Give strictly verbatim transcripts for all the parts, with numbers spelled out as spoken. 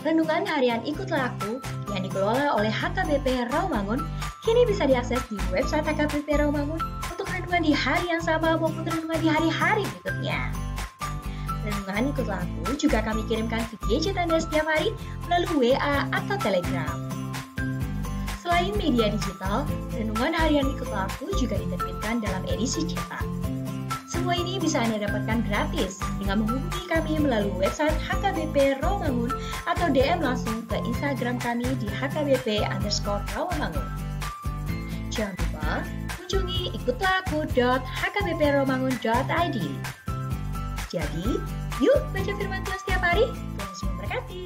Renungan harian Ikutlah Aku yang dikelola oleh H K B P Rawamangun kini bisa diakses di website H K B P Rawamangun untuk renungan di hari yang sama maupun renungan di hari-hari berikutnya. Renungan Ikutlah Aku juga kami kirimkan ke gadget Anda setiap hari melalui W A atau Telegram. Selain media digital, renungan harian Ikutlah Aku juga diterbitkan dalam edisi cetak. Semua ini bisa Anda dapatkan gratis dengan menghubungi kami melalui website H K B P Rawamangun atau D M langsung ke Instagram kami di H K B P underscore Rawamangun. Jangan lupa kunjungi ikutlah aku dot H K B P rawamangun dot I D. Jadi, yuk baca firman Tuhan setiap hari. Tuhan Yesus memberkati.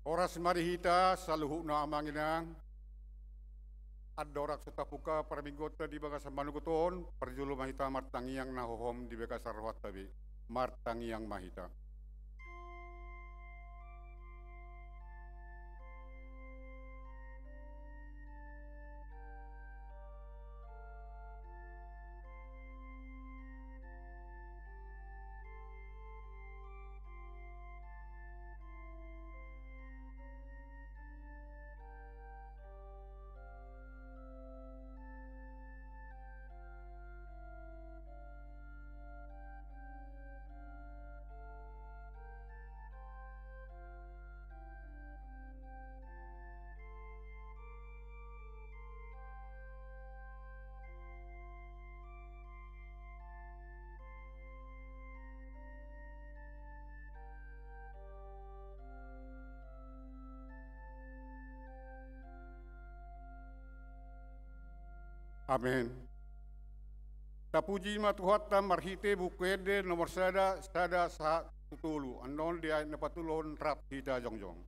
Horas ma di hita saluhutna, amang inang. Andorang so tapungka parmingguonta di bagasan manogot on, parjolo ma hita martangiang na hohom di bagasan rohanta be. Martangiang ma hita. Amen. Tapuji ma Tuhanta marhite Buku Ende nomor sada, sada sahat tu tolu. Annon di ayat na patoluhon rap hita jongjong.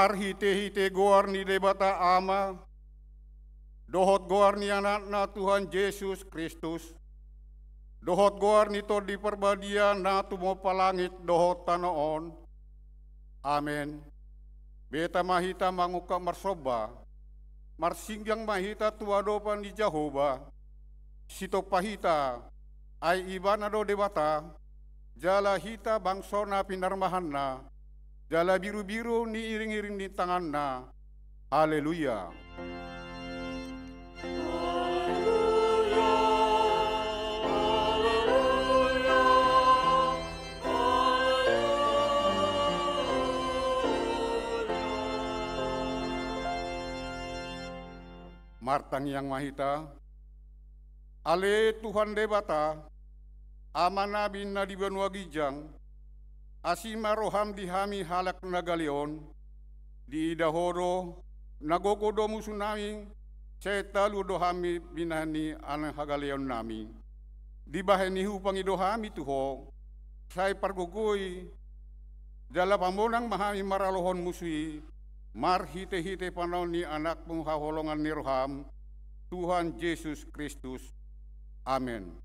Marhite-hite goar ni Debata Ama, dohot goar ni Anakna Tuhan Jesus Kristus, dohot goar ni Tondi Parbadia na tumompa langit dohot tano on. Amen. Beta ma hita mangungkap marsomba, marsinggang ma hita tu adopan ni Jahowa, sitompa hita, ai Ibana do Debata, jala hita bangsona pinarmahanna, jala birubiru ni iringiring ni tanganna. Haleluya. Martangiang ma hita. Ale Tuhan Debata, Amanami na di banua ginjang, asi ma roham di hami halak na gale on, diida Ho do, na gogo do musunami, sai talu do hami binahen ni angka hagaleonnami. Dibahen ni hupangi do hami tu Ho, sai pargogoi, jala pamonang ma hami maralohon musu i, marhite-hite panaon ni Anakmu haholongan ni roham, Tuhan Jesus Kristus. Amen.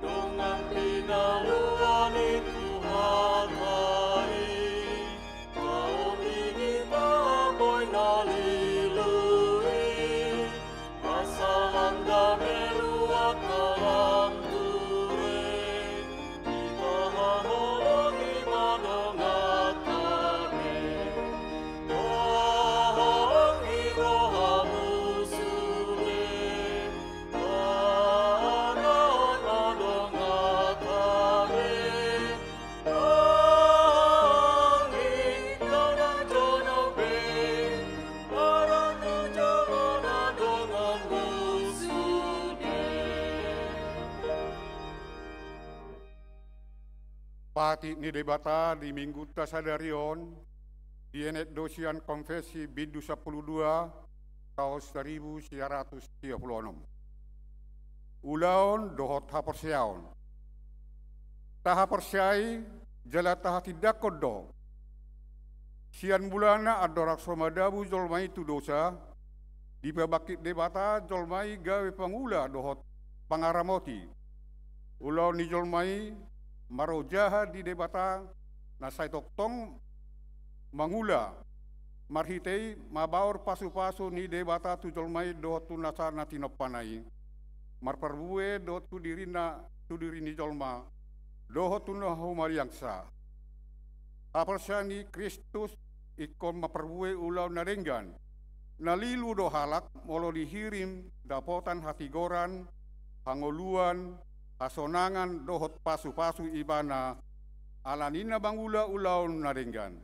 Dongan pinaluan ni Tuhanta i, taon ni parbue na lilu i, pasalan dame luat alam ture, dipahaholongi ma donganta be. Pahaholongi rohamu sude. Patik ni Debata di Minggunta sadari on, dienet do sian Konfessi bindu sampulu dua, taon saribu sia ratus sia pulu onom. Ulaon dohot haporseaon. Tahaporseai jala tahatindangkon do, sian mulana andorang so madabu jolma i tu dosa, dipabangkit Debata jolma i gabe pangula dohot pangaramoti. Ulaon ni jolma i marojahan di Debata na sai tongtong mangula, marhite i mabaor pasupasu ni Debata tu jolma i dohot tu nasa na tinompana i, marparbue dohot tu dirina, tu diri ni jolma, dohot tu na humaliangsa. Haporseaon ni Kristus ingkon marparbue ulaon na denggan. Na lilu do halak molo dihirim dapotan hatigoran, hangoluan, hasonangan dohot pasupasu ibana, alani na mangula ulaon na denggan.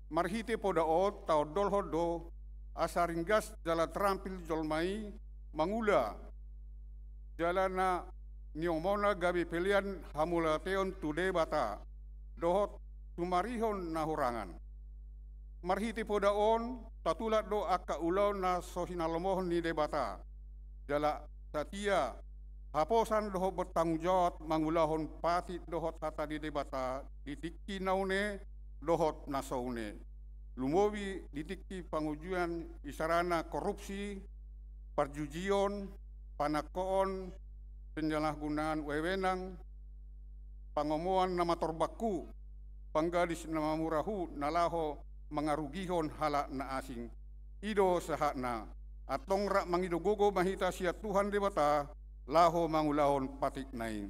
Marhite poda on taondolhon do asa ringgas jala terampil jolma i mangula, jala na niomona gabe pelean hamauliateon tu Debata dohot sumarihon na hurangan. Marhite poda on tatulak do angka ulaon na so hinalomohon ni Debata, jala satia, haposan dohot bertanggung jawab mangulahon patik dohot hata ni Debata di tingki na une dohot na so une. Lumobi di tingki pangujian isarana korupsi, parjujion, panangkoon, penyalahgunaan wewenang, pangomoan na matorbanghu, panggadis na mamurahu, na laho mangarugihon halak na asing. I do sahatna. Antong rap mangido gogo ma hita sian Tuhan Debata, laho mangulahon patikna i.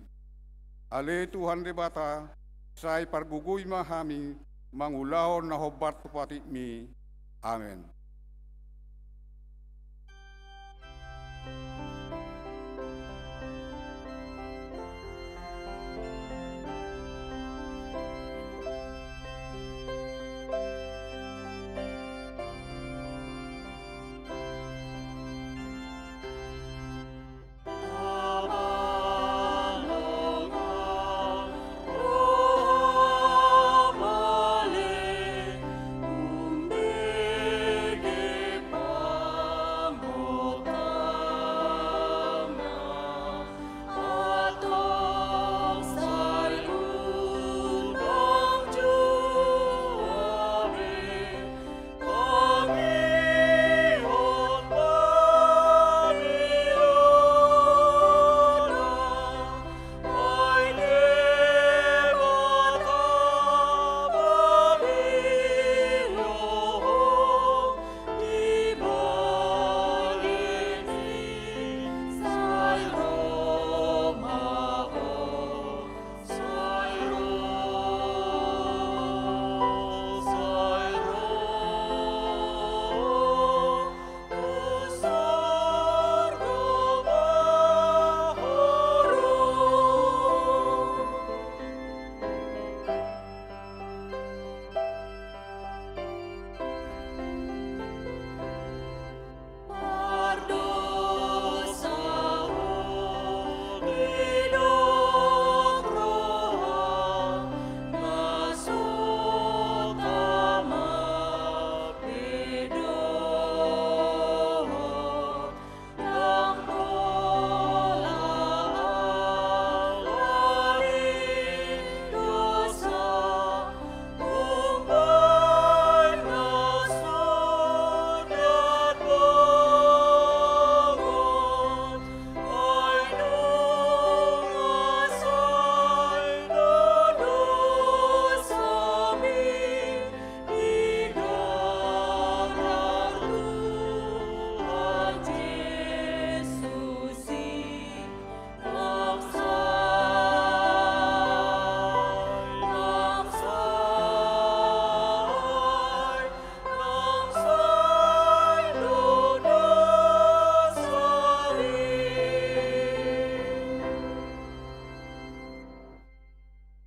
Ale Tuhan Debata, sai pargogoi ma hami mangulahon na hombar tu patikmi. Amen.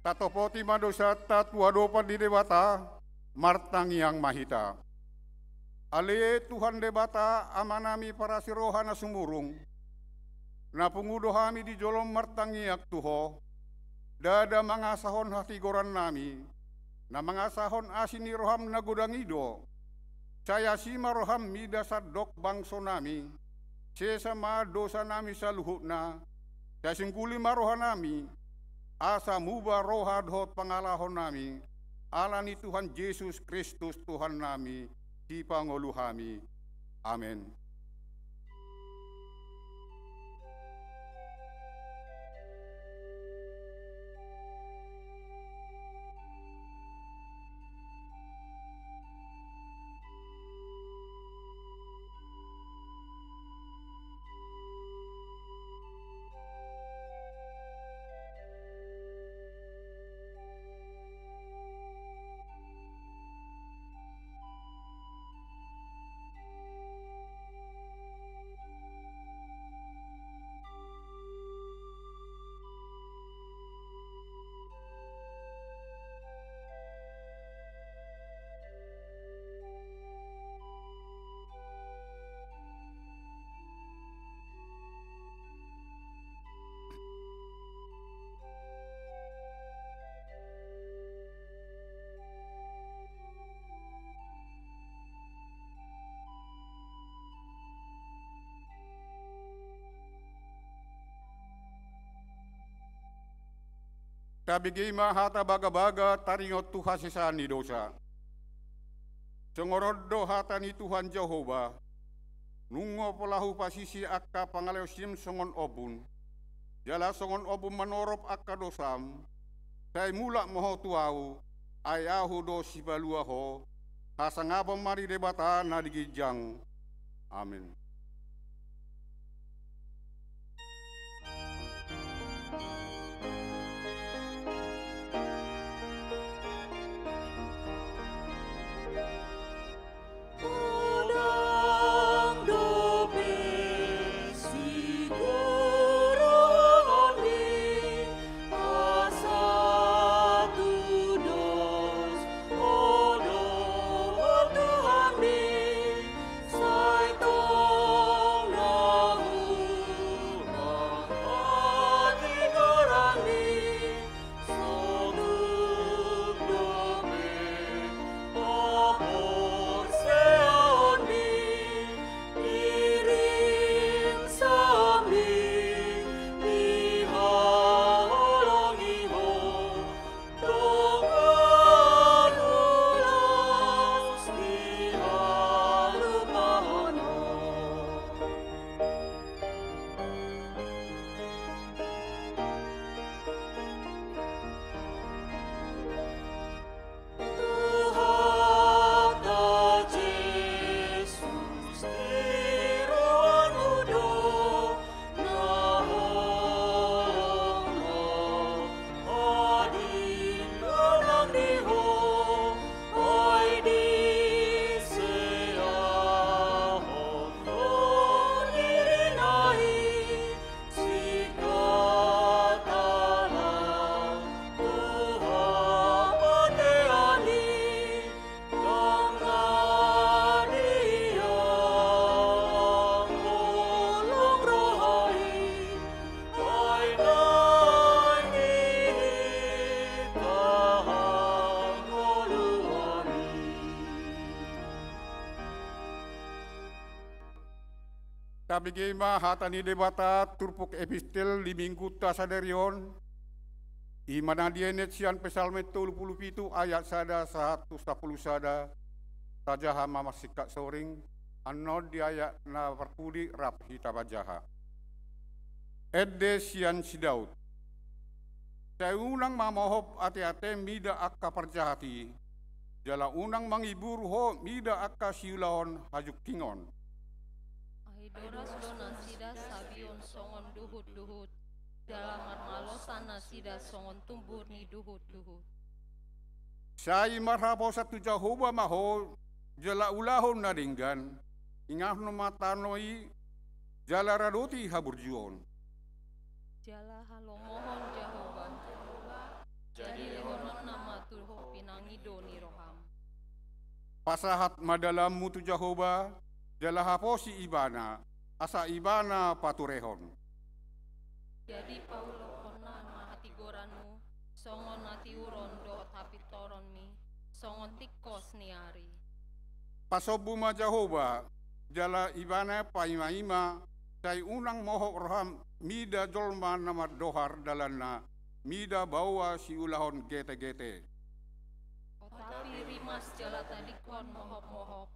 Tatopoti ma dosanta tu adopan ni Debata, martangiang ma hita. Ale Tuhan Debata, Amanami parasi roha na sumurung, na pungu do hami di jolom martangiang tu Ho, ndada mangasahon hatigorannami, na mangasahon asi ni roham na godang i do. Sai asi ma roham mida sandok bangsonami, sesa ma dosanami saluhutna, sai singguli ma rohanami, asa muba roha dohot pangalahonami, ala ni Tuhan Jesus Kristus Tuhannami, Sipangolu hami. Amen. Tabege ma hata bagabaga taringot tu hasesaan ni dosa. Songon on do hata ni Tuhan Jahowa: Nunga pola hupasisi angka pangalaosim songon ombun, jala songon ombun manorop angka dosam, sai mulak ma ho tu ahu, ai ahu do sipalua ho. Hasangapon ma di Debata na di ginjang. Amen. Tabege ma hata ni Debata turpuk epistel di minggunta sadari on, i ma na dienet sian Psalmen tolu pulu pitu ayat sada sahat tu sampulu sada, tajaha ma marsingkat soring, annon di ayat na parpudi rap hita manjaha. Ende sian si Daud. Sai unang mamohop ateate mida angka parjahat i, jala unang mangiburu ho mida angka siulahon hajungkingon. Ai doras do nasida sabion songon duhutduhut, jala marmalosan nasida songon tumbur ni duhutduhut. Sai marhaposan tu Jahowa ma ho, jala ulahon na denggan, ingathon ma tano i, jala radoti haburjuon. Jala halomohon Jahowa, jadi lehononna ma tu ho pinangido ni roham. Pasahat ma dalanmu tu Jahowa, jala haposi Ibana, asa Ibana paturehon. Jadi paulakhonna ma hatigoranmu, songon hatiuron dohot hapintoronmi, songon tingkos ni ari. Pasombu ma Jahowa, jala Ibana paimaima, sai unang mohop roham mida jolma na mandohar dalanna, mida baoa siulahon getegete. Oto, rimas jala tadingkon mohopmohop,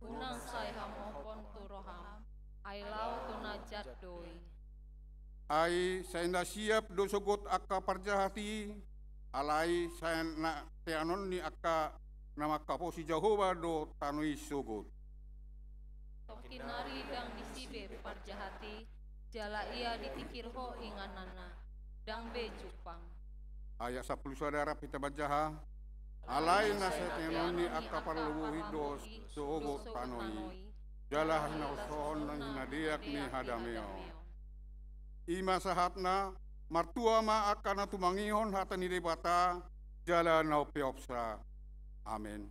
unang sai hamohopon tu roham, ai laho tu na jat do i. Ai sai na siap do sogot angka parjahat i, alai sai na teanon ni angka na manghaposi Jahowa do tano i sogot. Tongkin nari ndang disi be parjahat i, jala ia ditingkir ho ingananna, ndang be jumpang. Ayat sampulu sada rap hita manjaha. Alai na sai teanon ni angka parloboi do sogot tano i, jala hinaholsohon na deak ni hadameon. I ma sahatna, martua ma angka na tumangihon hata ni Debata, jala na umpeopsa. Amen.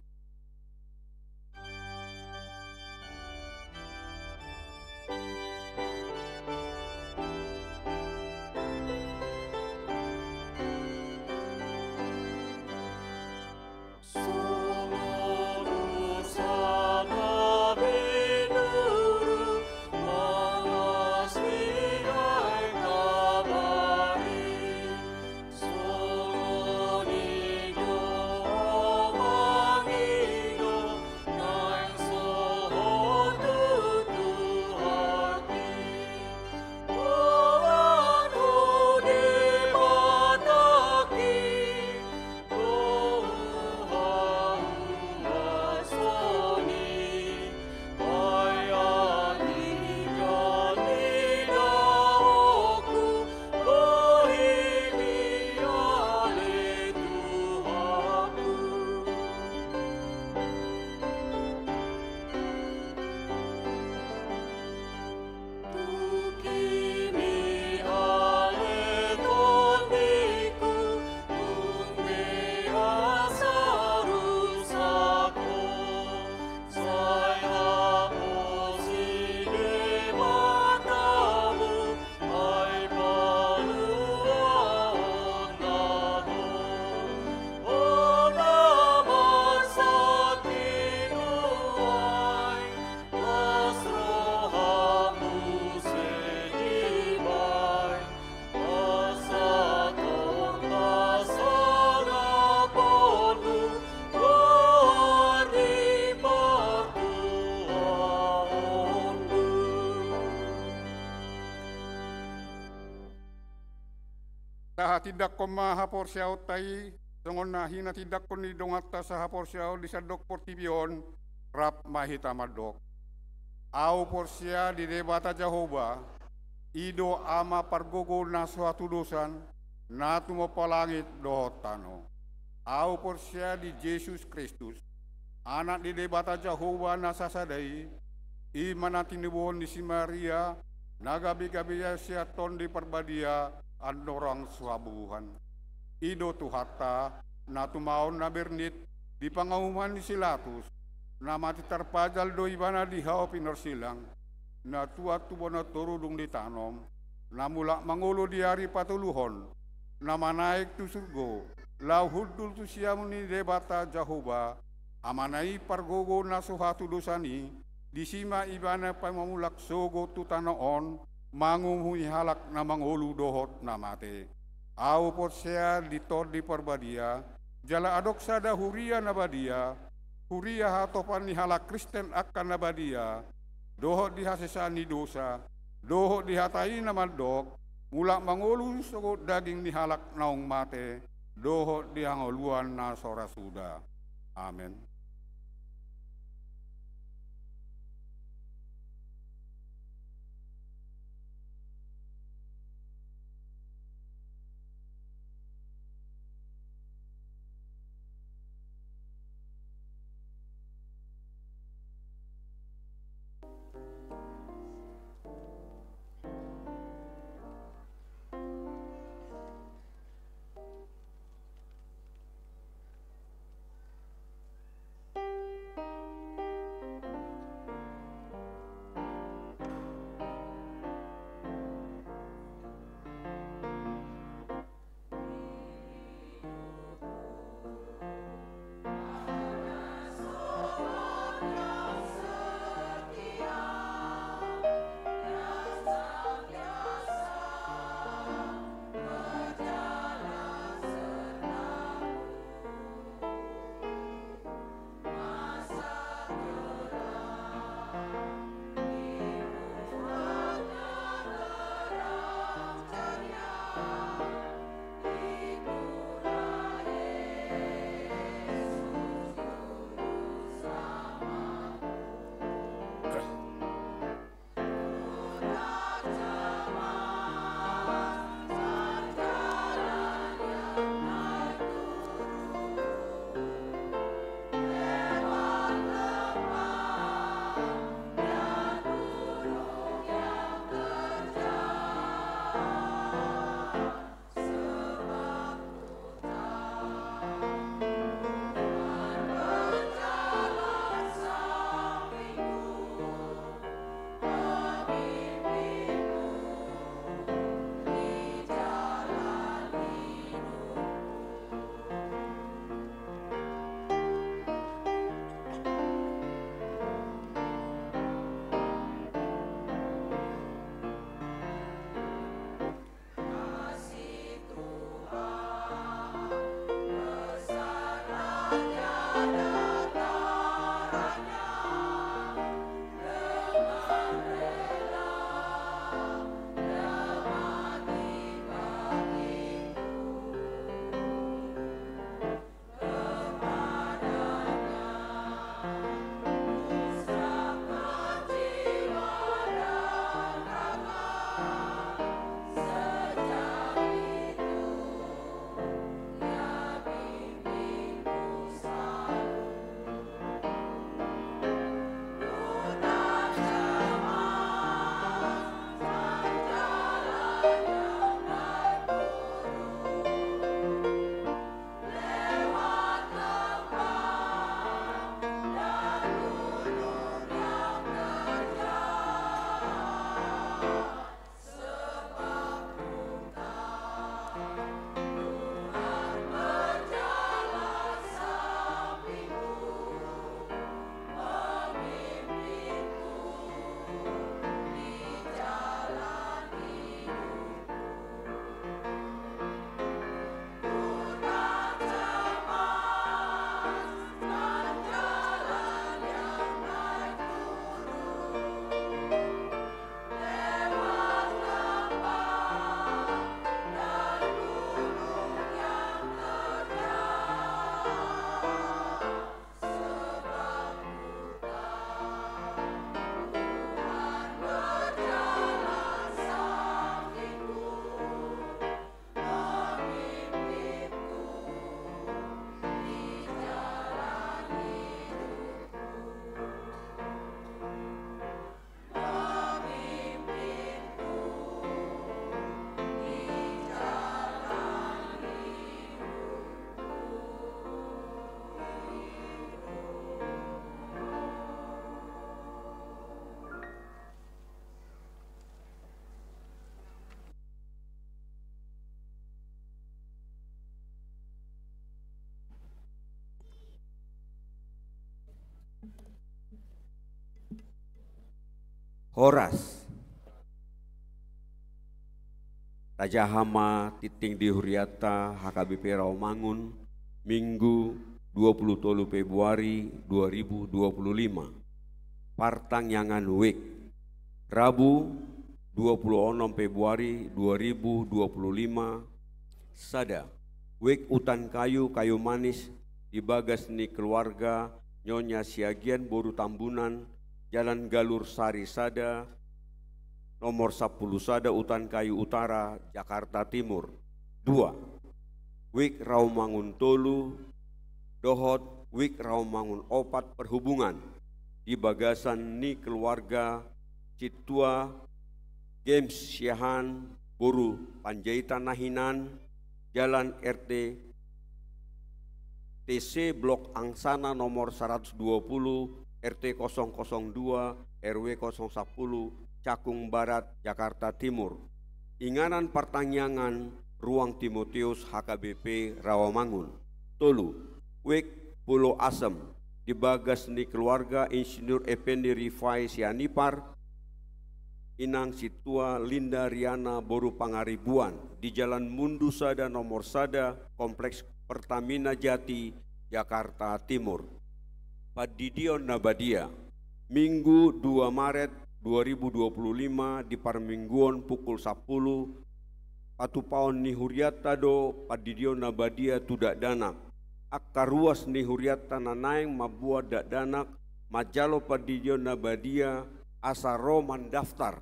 Jala hatindangkon ma haporseaonta i, songon na hinatindangkon ni donganta sahaporseaon di sandok portibi on, rap ma hita mandok. Ahu porsea di Debata Jahowa, i do Ama pargogo na so hatudosan, na tumompa langit dohot tano. Ahu porsea di Jesus Kristus, Anak ni Debata Jahowa na sasada i, i ma na tinubuhon ni si Maria, na gabe-gabe ia sian Tondi Parbadia, andorang so habubuhan. I do Tuhanta, na tumaon na bernit, di panguhuman ni si Latus, na mate tarpajal do ibana di hau pinorsilang, na tuat tu bona toru dung ditanom, na mulak mangolu di ari patoluhon, na manaek tu surgo, laho hundul tu siamun ni Debata Jahowa, Amana i pargogo na so hatudosan i, disi ma ibana pamamulak sogot tu tano on, manguhumi halak na mangolu dohot na mate. Ahu porsea di Tondi Parbadia, jala adong sada huria na badia, huria hatopan ni halak Kristen angka na badia, dohot di hasesaan ni dosa, dohot di hata i na mandok, mulak mangolu sogot daging ni halak naung mate, dohot di hangoluan na so ra suda. Amen. Horas. Tajaha ma tintin di hurianta H K B P Rawamangun, Minggu dua puluh tolu Februari dua ribu dua puluh lima. Partangiangan wijk. Rabu dua puluh onom Februari dua ribu dua puluh lima. Sada. Wijk utan kayu, kayu manis, di bagas ni keluarga Nyonya Siagian boru Tambunan, Jalan Galur Sari sada, nomor sampulu sada, Utan Kayu Utara, Jakarta Timur. Dua. Wijk Rawamangun tolu dohot wijk Rawamangun opat perhubungan, di bagasan ni keluarga Sintua James Siahaan boru Panjaitan na hinan, Jalan R T T C Blok Angsana nomor seratus dua puluh, R T kosong kosong dua, R W kosong sapuluh, Cakung Barat, Jakarta Timur. Inganan partangiangan, Ruang Timotius, H K B P Rawamangun. Tolu. Wijk Pulo Asem, di bagas ni keluarga Insinyur Effendi Rifai Sianipar, Inang Sintua Linda Riana boru Pangaribuan, di Jalan Mundu sada nomor sada, Kompleks Pertamina Jati, Jakarta Timur. Pandidion na badia. Minggu dua Maret dua ribu dua puluh lima, di parmingguon pukul sampulu, patupaon ni hurianta do pandidion na badia tu dakdanak. Angka ruas ni hurianta na naeng mamboan dakdanak manjalo pandidion na badia asa ro mandaftar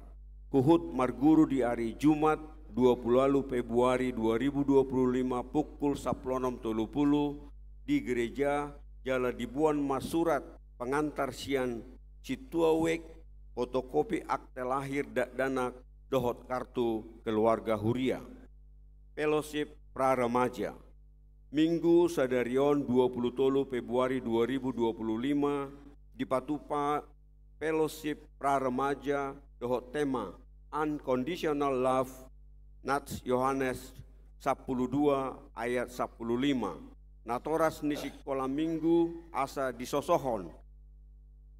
huhut marguru di ari Jumat dua puluh ualu Februari dua ribu dua puluh lima pukul sampulu onom tolu pulu di gereja, jala diboan ma surat pengantar sian sintua wijk, fotokopi akte lahir dakdanak, dohot kartu keluarga huria. Fellowship Pra Remaja. Minggu sadari on dua puluh tolu Februari dua ribu dua puluh lima, dipatupa Fellowship Pra Remaja dohot tema Unconditional Love, nats Yohanes sampulu dua ayat sampulu lima. Natoras ni sikola minggu asa disosohon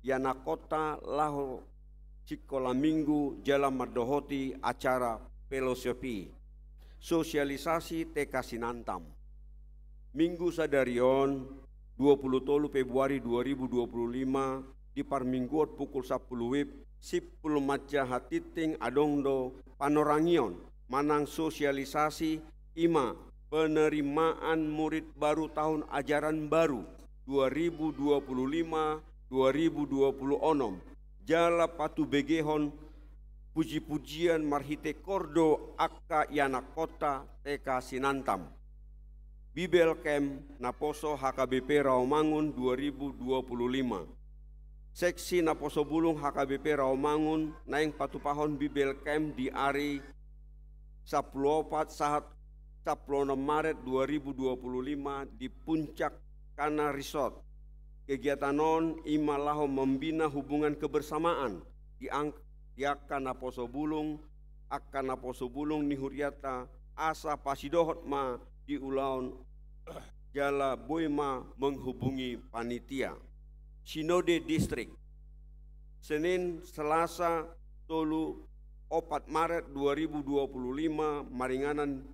ianakhonta laho sikola minggu jala mandohoti acara fellowship i. Sosialisasi T K Sinantam. Minggu sadari on dua puluh tolu Februari dua ribu dua puluh lima, di parmingguon pukul sampulu wib, simpul manjaha tintin adong do panorangion manang sosialisasi, i ma penerimaan murid baru tahun ajaran baru dua ribu dua puluh lima dua ribu dua puluh onom, jala patubegehon puji-pujian marhite kor do angka ianakhonta T K Sinantam. Bibel Camp Naposo H K B P Rawamangun dua ribu dua puluh lima. Seksi Naposo Bulung H K B P Rawamangun naeng patupahon Bibel Camp di ari sampulu opat sahat sampulu onom Maret dua ribu dua puluh lima di Puncak Kana Resort. Kegiatan on i ma laho mambina hubungan kebersamaan di ang-, di angka naposo bulung, angka naposo bulung ni hurianta, asa pasidohot ma di ulaon jala boi ma menghubungi panitia. Sinode Distrik. Senin, Selasa, tolu, opat Maret dua ribu dua puluh lima, maringanan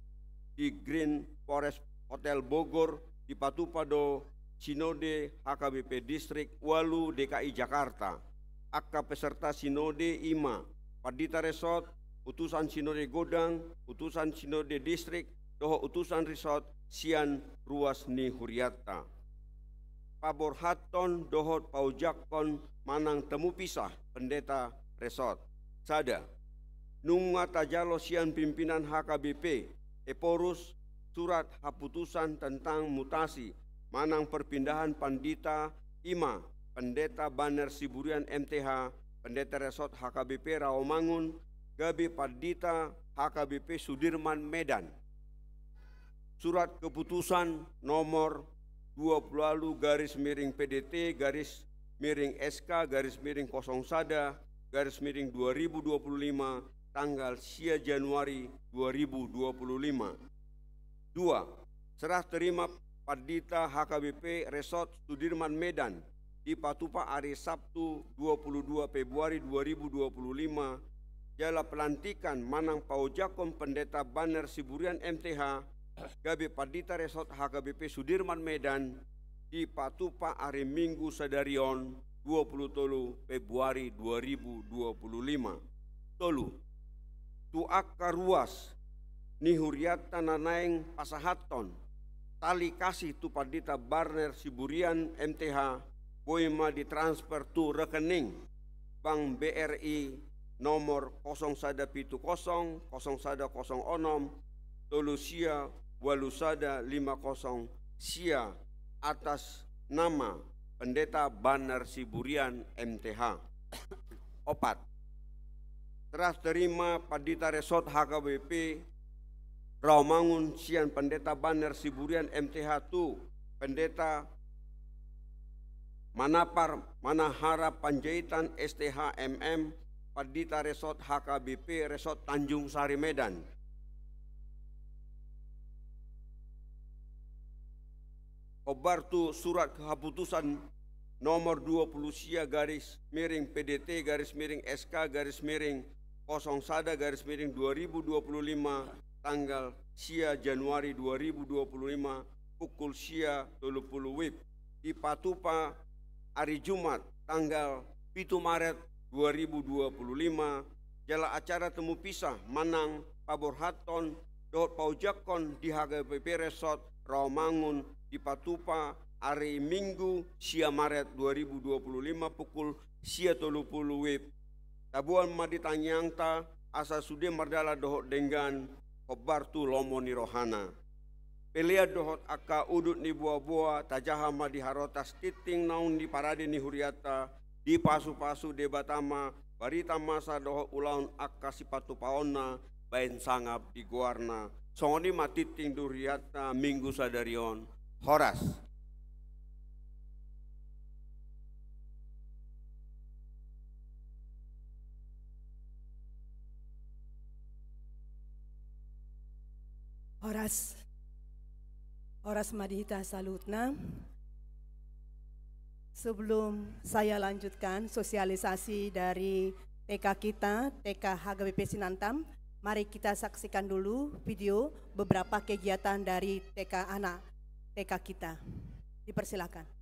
di Green Forest Hotel Bogor, dipatupa do Sinode H K B P Distrik ualu D K I Jakarta. Angka peserta sinode i ma pandita resort, utusan sinode gondang, utusan sinode distrik, dohot utusan resort sian ruas ni hurianta. Paborhathon dohot paojakhon manang temu pisah pendeta resort. Sada. Nunga tajalo sian pimpinan H K B P Ephorus surat haputusan tentang mutasi manang perpindahan pandita, i ma Pendeta Banner Siburian M T H, Pendeta Resort H K B P Rawamangun, gabe pandita H K B P Sudirman Medan. Surat keputusan nomor dua puluh ualu garis miring P D T garis miring S K garis miring kosong sada garis miring dua ribu dua puluh lima, tanggal sia Januari dua ribu dua puluh lima. Dua. Serah terima pandita H K B P Resort Sudirman Medan dipatupa ari Sabtu dua puluh dua Februari dua ribu dua puluh lima, jala pelantikan manang paojakhon Pendeta Banner Siburian M T H gabe Pandita Resort H K B P Sudirman Medan, dipatupa ari Minggu sadari on dua puluh tolu Februari dua ribu dua puluh lima. Tolu. Tu angka ruas ni hurianta na naeng pasahathon tali kasih tu Pandita Banner Siburian M T H, boi ma ditransfer tu rekening Bank B R I nomor kosong sada pitu kosong, kosong sada kosong onom, tolu sia, ualu sada lima kosong sia, atas nama Pendeta Banner Siburian M T H. Opat. Serah terima Pandita Resort H K B P Rawamangun sian Pendeta Banner Siburian M T H tu Pendeta Manapar Manahara Panjaitan S T H M M, Pandita Resort H K B P Resort Tanjung Sari Medan. Hombar tu surat kehaputusan nomor dua puluh sia garis miring P D T garis miring S K garis miring kosong sada garis miring dua ribu dua puluh lima, tanggal sia Januari dua ribu dua puluh lima, pukul sia tolu puluh WIB. Dipatupa ari Jumat tanggal pitu Maret dua ribu dua puluh lima, jala acara temu pisah manang paborhathon dohot paojakhon di H K B P Resort Rawamangun dipatupa ari Minggu sia Maret dua ribu dua puluh lima pukul sia tolu puluh WIB. Taboan ma di tangiangta asa sude mardalan dohot denggan hombar tu lomo ni rohana. Pelean dohot angka udut ni boaboa tajaha ma di harotas tinting naung di parade ni hurianta, dipasupasu Debata ma barita masa dohot ulaon angka sipatupaonna baen sangap di goarna. Songon i ma tinting di hurianta Minggu sadari on. Horas. Horas. Horas ma di hita saluhutna. Sebelum saya lanjutkan sosialisasi dari T K kita, T K H K B P Sinantam, mari kita saksikan dulu video beberapa kegiatan dari T K anak T K kita. Dipersilakan.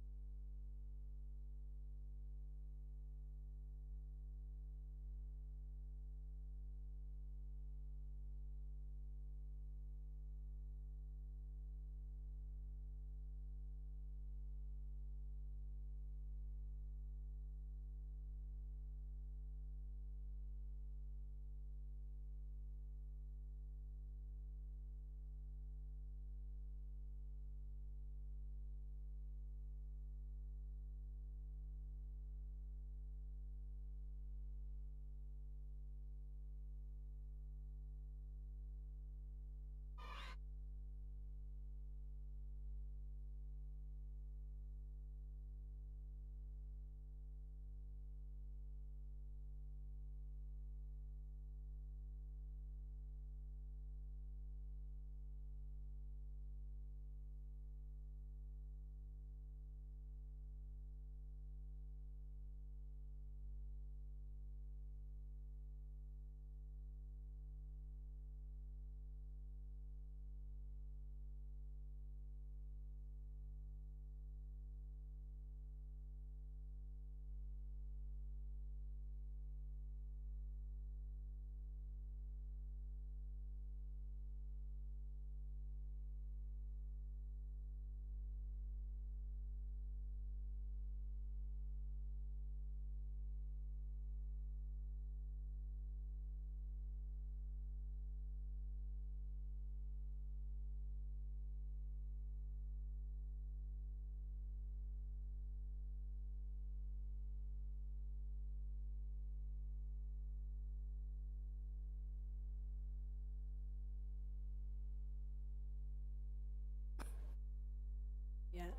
Ya.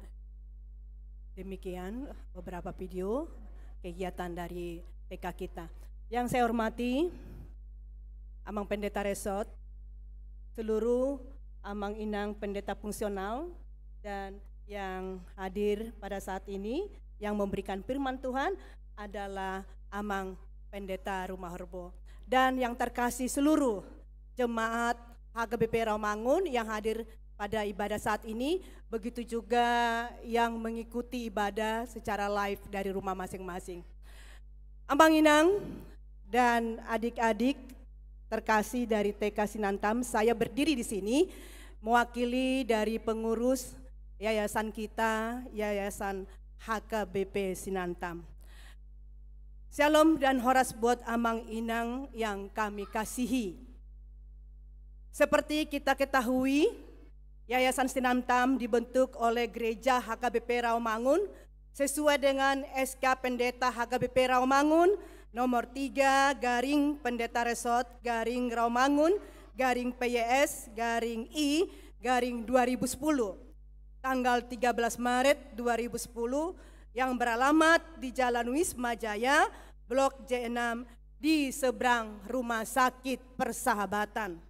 Demikian beberapa video kegiatan dari T K kita. Yang saya hormati Amang Pendeta Resort, seluruh Amang Inang Pendeta Fungsional, dan yang hadir pada saat ini, yang memberikan firman Tuhan adalah Amang Pendeta Rumah Horbo. Dan yang terkasih seluruh jemaat H K B P Rawamangun yang hadir pada ibadah saat ini, begitu juga yang mengikuti ibadah secara live dari rumah masing-masing. Amang Inang dan adik-adik terkasih dari T K Sinantam, saya berdiri di sini mewakili dari pengurus yayasan kita, Yayasan H K B P Sinantam. Syalom dan horas buat Amang Inang yang kami kasihi. Seperti kita ketahui, Yayasan Sinantam dibentuk oleh Gereja H K B P Rawamangun sesuai dengan S K Pendeta H K B P Rawamangun nomor tiga garing Pendeta Resort garing Rawamangun garing P Y S garing I garing dua ribu sepuluh, tanggal tiga belas Maret dua ribu sepuluh, yang beralamat di Jalan Wisma Jaya, Blok J enam, di seberang Rumah Sakit Persahabatan.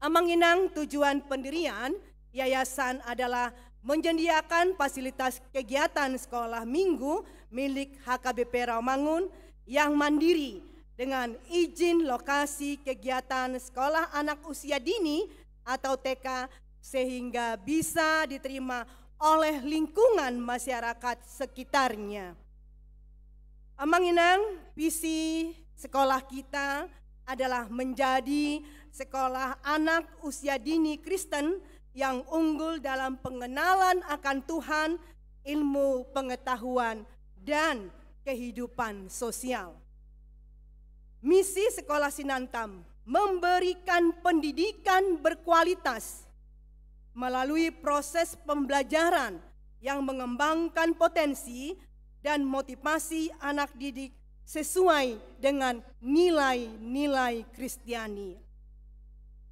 Amang Inang, tujuan pendirian yayasan adalah menyediakan fasilitas kegiatan sekolah minggu milik H K B P Rawamangun yang mandiri dengan izin lokasi kegiatan sekolah anak usia dini atau T K, sehingga bisa diterima oleh lingkungan masyarakat sekitarnya. Amang Inang, visi sekolah kita adalah menjadi sekolah anak usia dini Kristen yang unggul dalam pengenalan akan Tuhan, ilmu pengetahuan, dan kehidupan sosial. Misi Sekolah Sinantam memberikan pendidikan berkualitas melalui proses pembelajaran yang mengembangkan potensi dan motivasi anak didik sesuai dengan nilai-nilai Kristiani.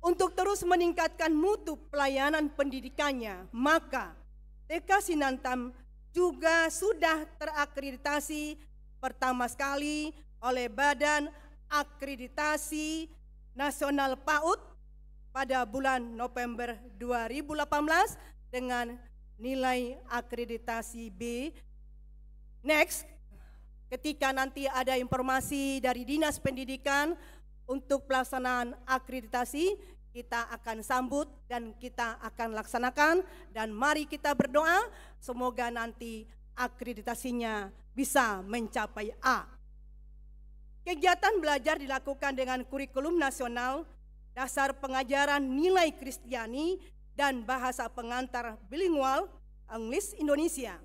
Untuk terus meningkatkan mutu pelayanan pendidikannya, maka T K Sinantam juga sudah terakreditasi pertama sekali oleh Badan Akreditasi Nasional PAUD pada bulan November dua ribu delapan belas dengan nilai akreditasi B. Next, ketika nanti ada informasi dari Dinas Pendidikan untuk pelaksanaan akreditasi, kita akan sambut dan kita akan laksanakan. Dan mari kita berdoa, semoga nanti akreditasinya bisa mencapai A. Kegiatan belajar dilakukan dengan kurikulum nasional, dasar pengajaran nilai Kristiani, dan bahasa pengantar bilingual, Inggris Indonesia.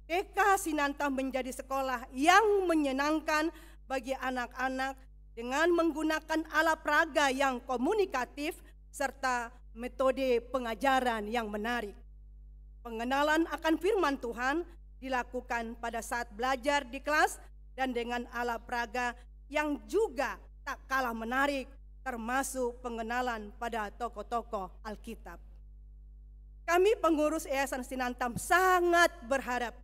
T K Sinantam menjadi sekolah yang menyenangkan bagi anak-anak dengan menggunakan alat peraga yang komunikatif serta metode pengajaran yang menarik. Pengenalan akan firman Tuhan dilakukan pada saat belajar di kelas dan dengan alat peraga yang juga tak kalah menarik, termasuk pengenalan pada tokoh-tokoh Alkitab. Kami pengurus Yayasan Sinantam sangat berharap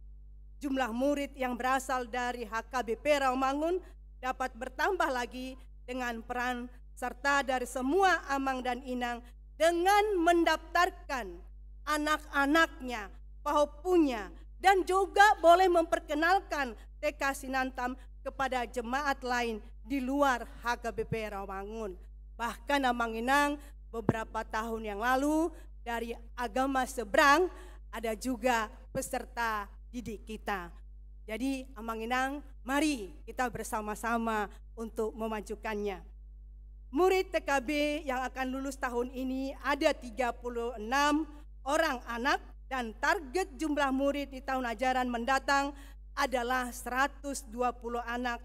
jumlah murid yang berasal dari H K B P Rawamangun dapat bertambah lagi dengan peran serta dari semua amang dan inang dengan mendaftarkan anak-anaknya, pahompuna, dan juga boleh memperkenalkan T K Sinantam kepada jemaat lain di luar H K B P Rawamangun. Bahkan Amang Inang, beberapa tahun yang lalu dari agama seberang ada juga peserta didik kita. Jadi Amang Inang, mari kita bersama-sama untuk memajukannya. Murid T K B yang akan lulus tahun ini ada tiga puluh enam orang anak dan target jumlah murid di tahun ajaran mendatang adalah seratus dua puluh anak.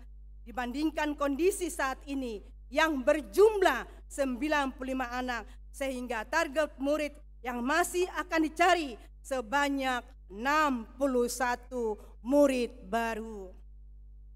Dibandingkan kondisi saat ini yang berjumlah sembilan puluh lima anak, sehingga target murid yang masih akan dicari sebanyak enam puluh satu murid baru.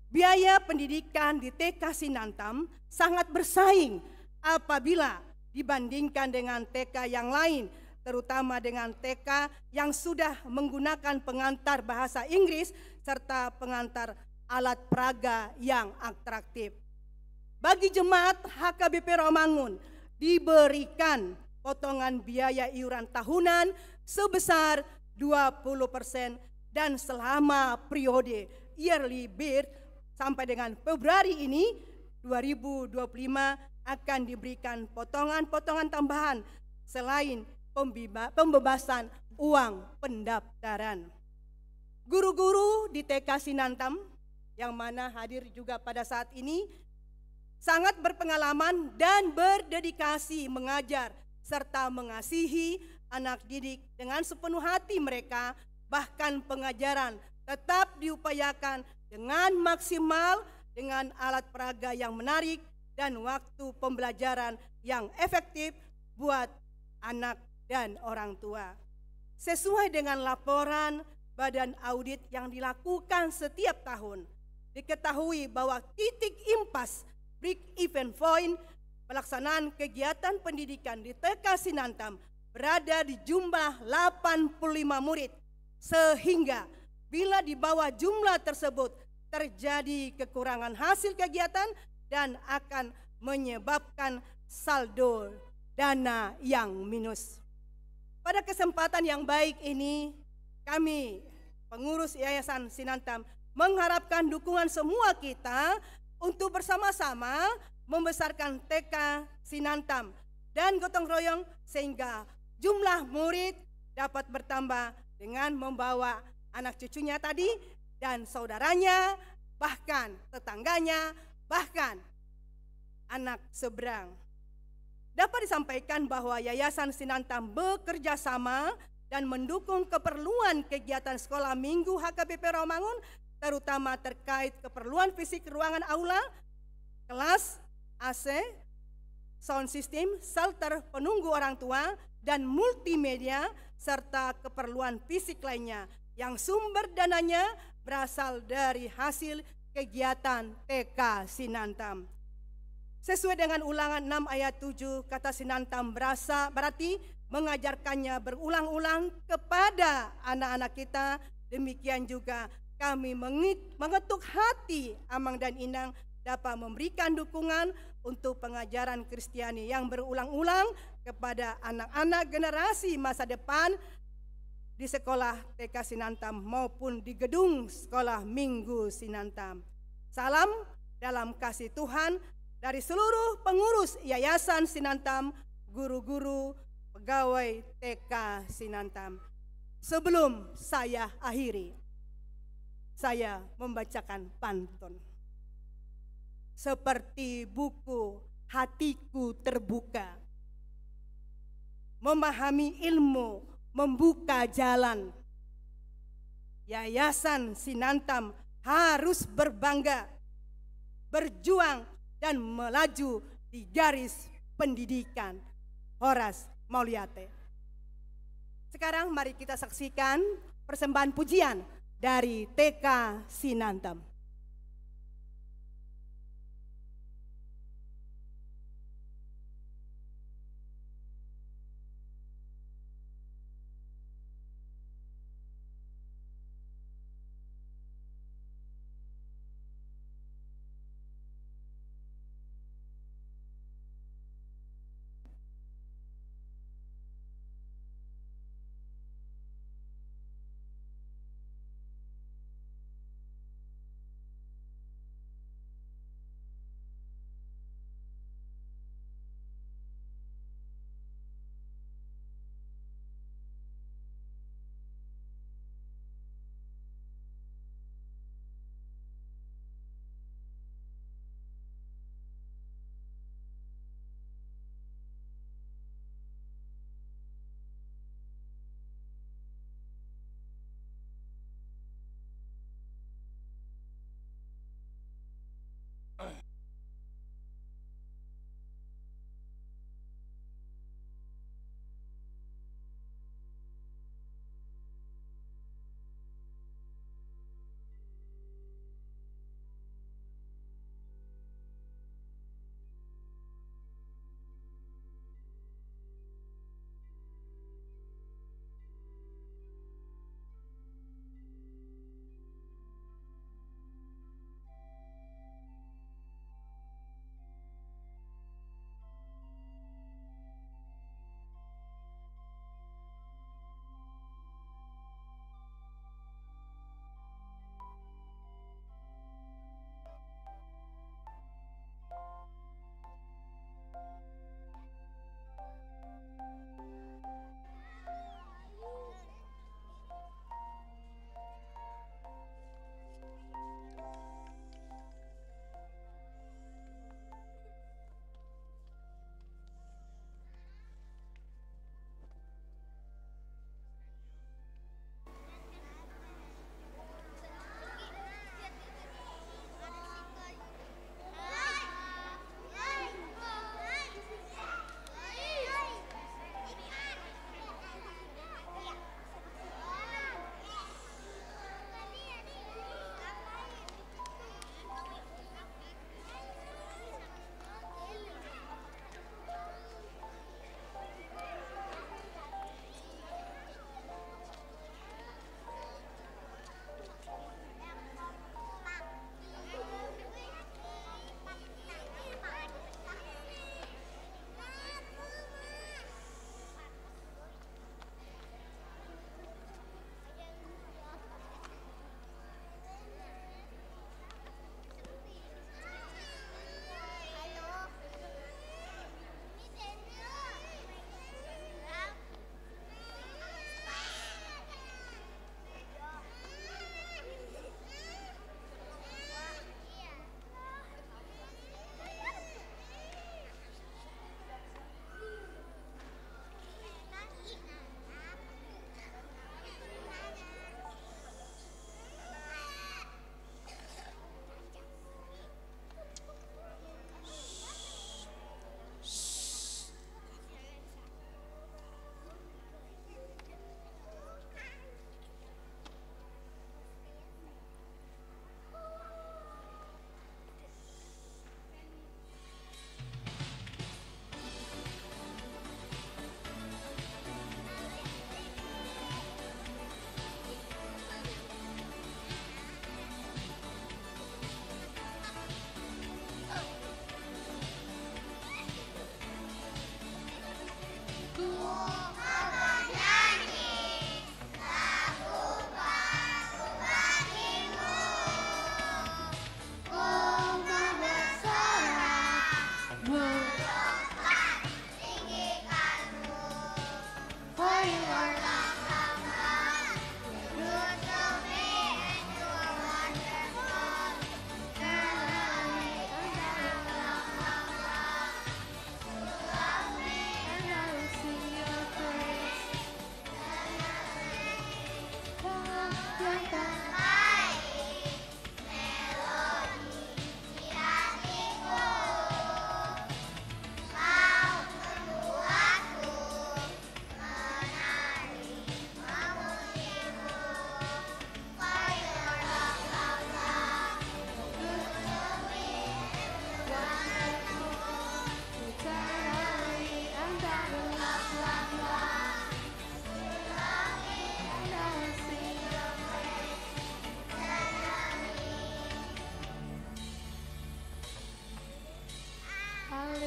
Biaya pendidikan di T K Sinantam sangat bersaing apabila dibandingkan dengan T K yang lain, terutama dengan T K yang sudah menggunakan pengantar bahasa Inggris serta pengantar alat peraga yang atraktif. Bagi jemaat H K B P Rawamangun diberikan potongan biaya iuran tahunan sebesar dua puluh persen Dan selama periode early birth sampai dengan Februari ini, dua ribu dua puluh lima, akan diberikan potongan-potongan tambahan selain pembiba-, pembebasan uang pendaftaran. Guru-guru di T K Sinantam yang mana hadir juga pada saat ini, sangat berpengalaman dan berdedikasi mengajar serta mengasihi anak didik dengan sepenuh hati mereka, bahkan pengajaran tetap diupayakan dengan maksimal, dengan alat peraga yang menarik dan waktu pembelajaran yang efektif buat anak dan orang tua. Sesuai dengan laporan badan audit yang dilakukan setiap tahun, diketahui bahwa titik impas, break even point, pelaksanaan kegiatan pendidikan di T K Sinantam berada di jumlah delapan puluh lima murid, sehingga bila di bawah jumlah tersebut terjadi kekurangan hasil kegiatan dan akan menyebabkan saldo dana yang minus. Pada kesempatan yang baik ini, kami, pengurus Yayasan Sinantam, mengharapkan dukungan semua kita untuk bersama-sama membesarkan T K Sinantam dan gotong royong sehingga jumlah murid dapat bertambah dengan membawa anak cucunya tadi dan saudaranya, bahkan tetangganya, bahkan anak seberang. Dapat disampaikan bahwa Yayasan Sinantam bekerja sama dan mendukung keperluan kegiatan Sekolah Minggu H K B P Rawamangun, terutama terkait keperluan fisik ruangan aula, kelas, A C, sound system, shelter penunggu orang tua, dan multimedia, serta keperluan fisik lainnya yang sumber dananya berasal dari hasil kegiatan T K Sinantam. Sesuai dengan Ulangan enam ayat tujuh, kata Sinantam berasa, berarti mengajarkannya berulang-ulang kepada anak-anak kita. Demikian juga kami mengit-, mengetuk hati Amang dan Inang dapat memberikan dukungan untuk pengajaran Kristiani yang berulang-ulang kepada anak-anak generasi masa depan di sekolah T K Sinantam maupun di gedung Sekolah Minggu Sinantam. Salam dalam kasih Tuhan dari seluruh pengurus Yayasan Sinantam, guru-guru, pegawai T K Sinantam. Sebelum saya akhiri, saya membacakan pantun. Seperti buku, hatiku terbuka. Memahami ilmu, membuka jalan. Yayasan Sinantam harus berbangga, berjuang, dan melaju di garis pendidikan. Horas, mauliate. Sekarang mari kita saksikan persembahan pujian dari T K Sinantam.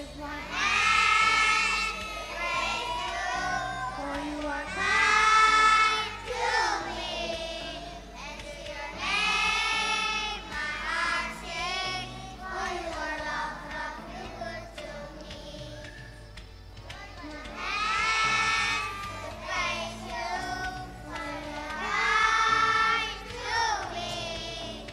For you are kind to me, and to your name my heart sings, for your love draws me good to me. Lift my hands to praise you, for you are kind to me.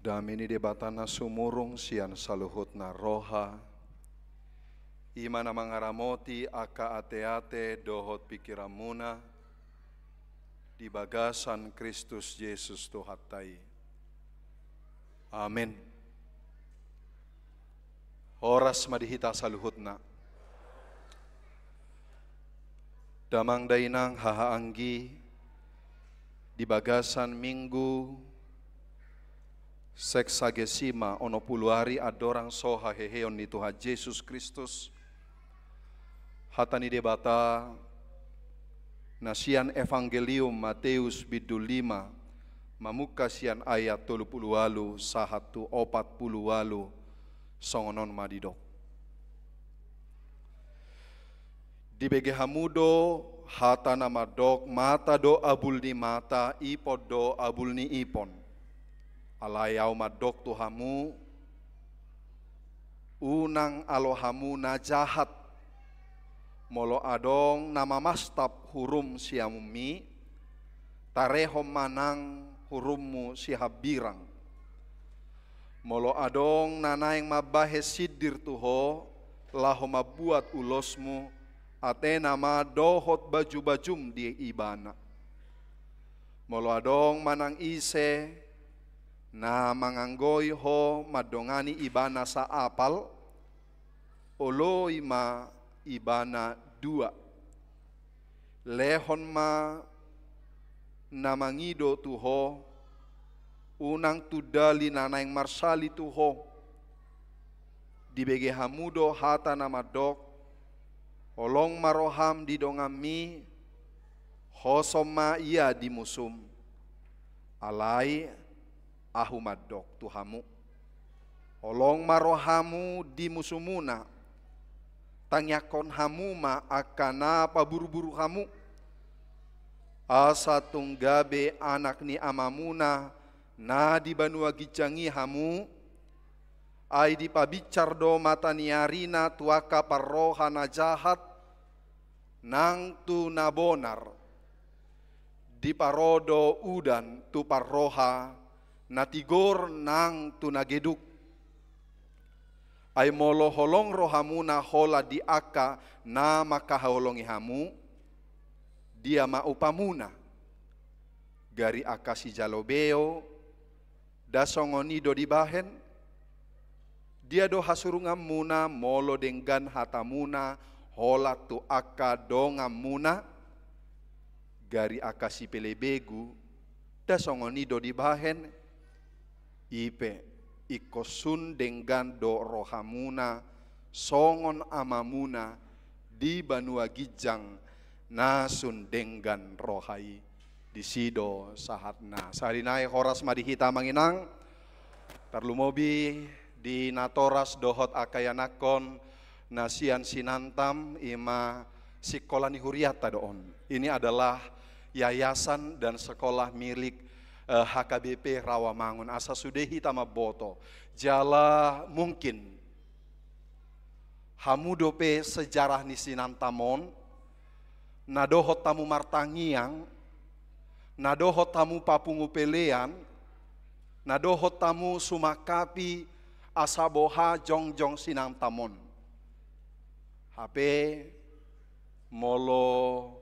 Dame ni Debata na sumurung sian saluhutna roha, i ma na mangaramoti angka ateate dohot pingkiranmuna di bagasan Kristus Jesus Tuhanta i. Amen. Horas ma di hita saluhutna. Damang dainang hahaanggi, di bagasan Minggu Sexagesima onom pulu ari andorang so haheheon ni Tuhan Jesus Kristus, hata ni Debata na sian Evangelium Mateus bindu lima, mamungka sian ayat tolu pulu ualu sahat tu opat pulu ualu, songon on ma didok. Dibege hamu do hata na mandok, mata do abul ni mata, ipon do abul ni ipon. Alai ahu mandok tu hamu, unang alo hamu na jahat. Molo adong na mamastap hurum siamunmi, tarehon ma nang hurummu sihambirang. Molo adong na naeng mambahen sindir tu ho, laho mambuat ulosmu, atena ma dohot bajubajum di ibana. Molo adong manang ise na manganggoi ho mandongani ibana saapal, oloi ma ibana dua. Lehon ma na mangido tu ho, unang tundali na naeng marsali tu ho. Dibege hamu do hata na mandok, holong ma roham di donganmi, hosom ma ia di musum. Alai ahu mandok tu hamu, holong ma rohamu di musumuna, tangiangkon hamu ma angka na paburuburu hamu. Asa tung gabe anak ni Amamuna na di banua ginjang i hamu, ai dipabinsar do mata ni arina tu angka parroha na jahat nang tu na bonar, diparo do udan tu parroha na tigor nang tu na geduk. Ai molo holong rohamuna holan di angka na mangkaholongi hamu, dia ma upamuna? Gari angka sijalo beo, nda songon i do dibahen? Dia do hasurunganmuna molo denggan hatamuna holan tu angka donganmuna? Gari angka sipelebegu, nda songon i do dibahen? I pe, ingkon sun denggan do rohamuna songon Amamuna di banua ginjang na sun denggan roha i. Disi do sahatna. Sahali nai horas ma di hita amang inang, tarlumobi di natoras dohot angka ianakhon na sian Sinantam, i ma sikola ni hurianta do on. Ini adalah yayasan dan sekolah milik, eh, H K B P Rawamangun. Asa sude hita mamboto. Jala mungkin hamu dope sejarah ni Sinantam on, na dohot hamu martangiang, na dohot hamu papungu pelean, na dohot hamu sumangkapi asa boha jongjong Sinantam on. Hape molo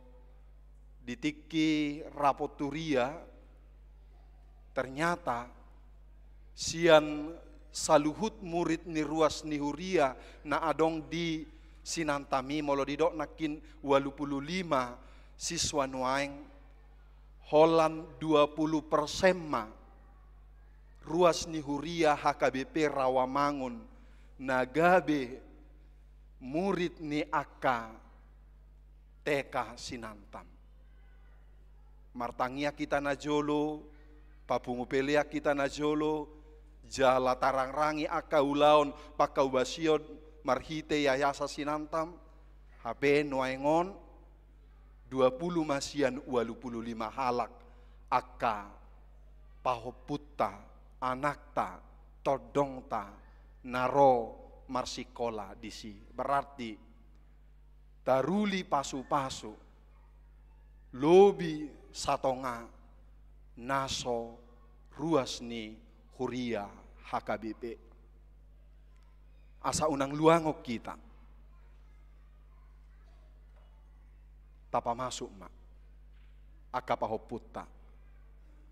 di tingki rapot huria, ternyata sian saluhut murid ni ruas ni huria na adong di Sinantam i, molo didok nangkin ualu pulu lima siswa nuaeng, holan dua pulu persen ma ruas ni huria H K B P Rawamangun na gabe murid ni angka T K Sinantam. Martangiang hita najolo, papungu pelean hita najolo, jala tarangrangi angka ulaon pangkobasion marhite yayasan Sinantam. Hape nuaeng on, dua pulu ma sian ualu pulu lima halak angka pahompunta, anakta, tondongta na ro marsikola disi. Berarti taruli pasupasu lobi satonga na so ruas ni huria H K B P. Asa unang luangon hita. Tapamasuk ma angka pahompunta,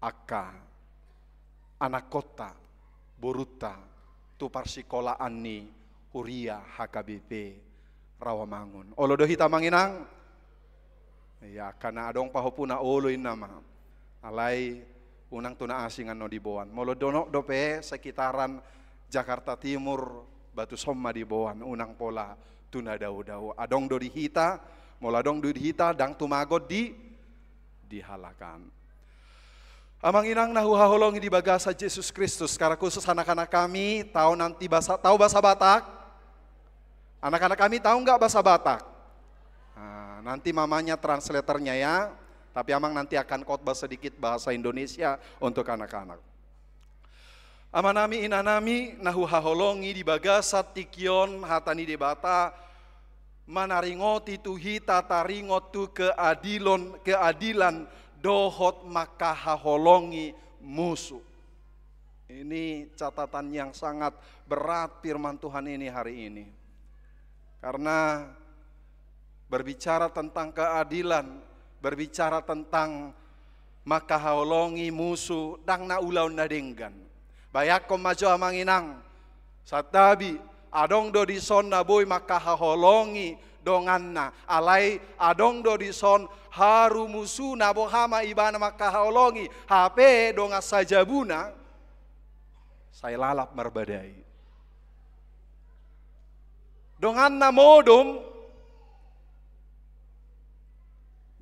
angka anakkonta, borunta, tu parsikolaan ni huria H K B P Rawamangun. Olo do hita, Amang Inang? Ia, angka na adong pahompuna, olo inna ma. Alai unang tu na asing annon diboan. Molo donok dope sekitaran Jakarta Timur, Batu Somma diboan, unang pola tu na dao-dao. Adong do di hita, molo adong do di hita, ndang tumagon di, di halakan. Amang Inang na huhaholongi di bagasan Jesus Kristus, secara khusus anak-anak kami, tau nanti bahasa, tau bahasa Batak? Anak-anak kami tahu nggak bahasa Batak? Nah, nanti mamanya translatornya ya, tapi Amang nanti akan khotbah sedikit bahasa Indonesia untuk anak-anak. Amanami, inanami, na huhaholongi, di bagasan tingki on hata ni Debata manaringoti tu hita taringot tu keadilon, keadilan dohot mangkahaholongi musu. Ini catatan yang sangat berat firman Tuhan ini hari ini. Karena berbicara tentang keadilan, berbicara tentang mangkahaholongi musu, ndang na ulaon na denggan. Bayangkon ma jo, Amang Inang, santabi, adong do dison na boi mangkahaholongi donganna, alai adong do dison haru musuna, boha ma ibana mangkahaholongi, hape dongan sajabuna sai lalap marbadai. Donganna modom,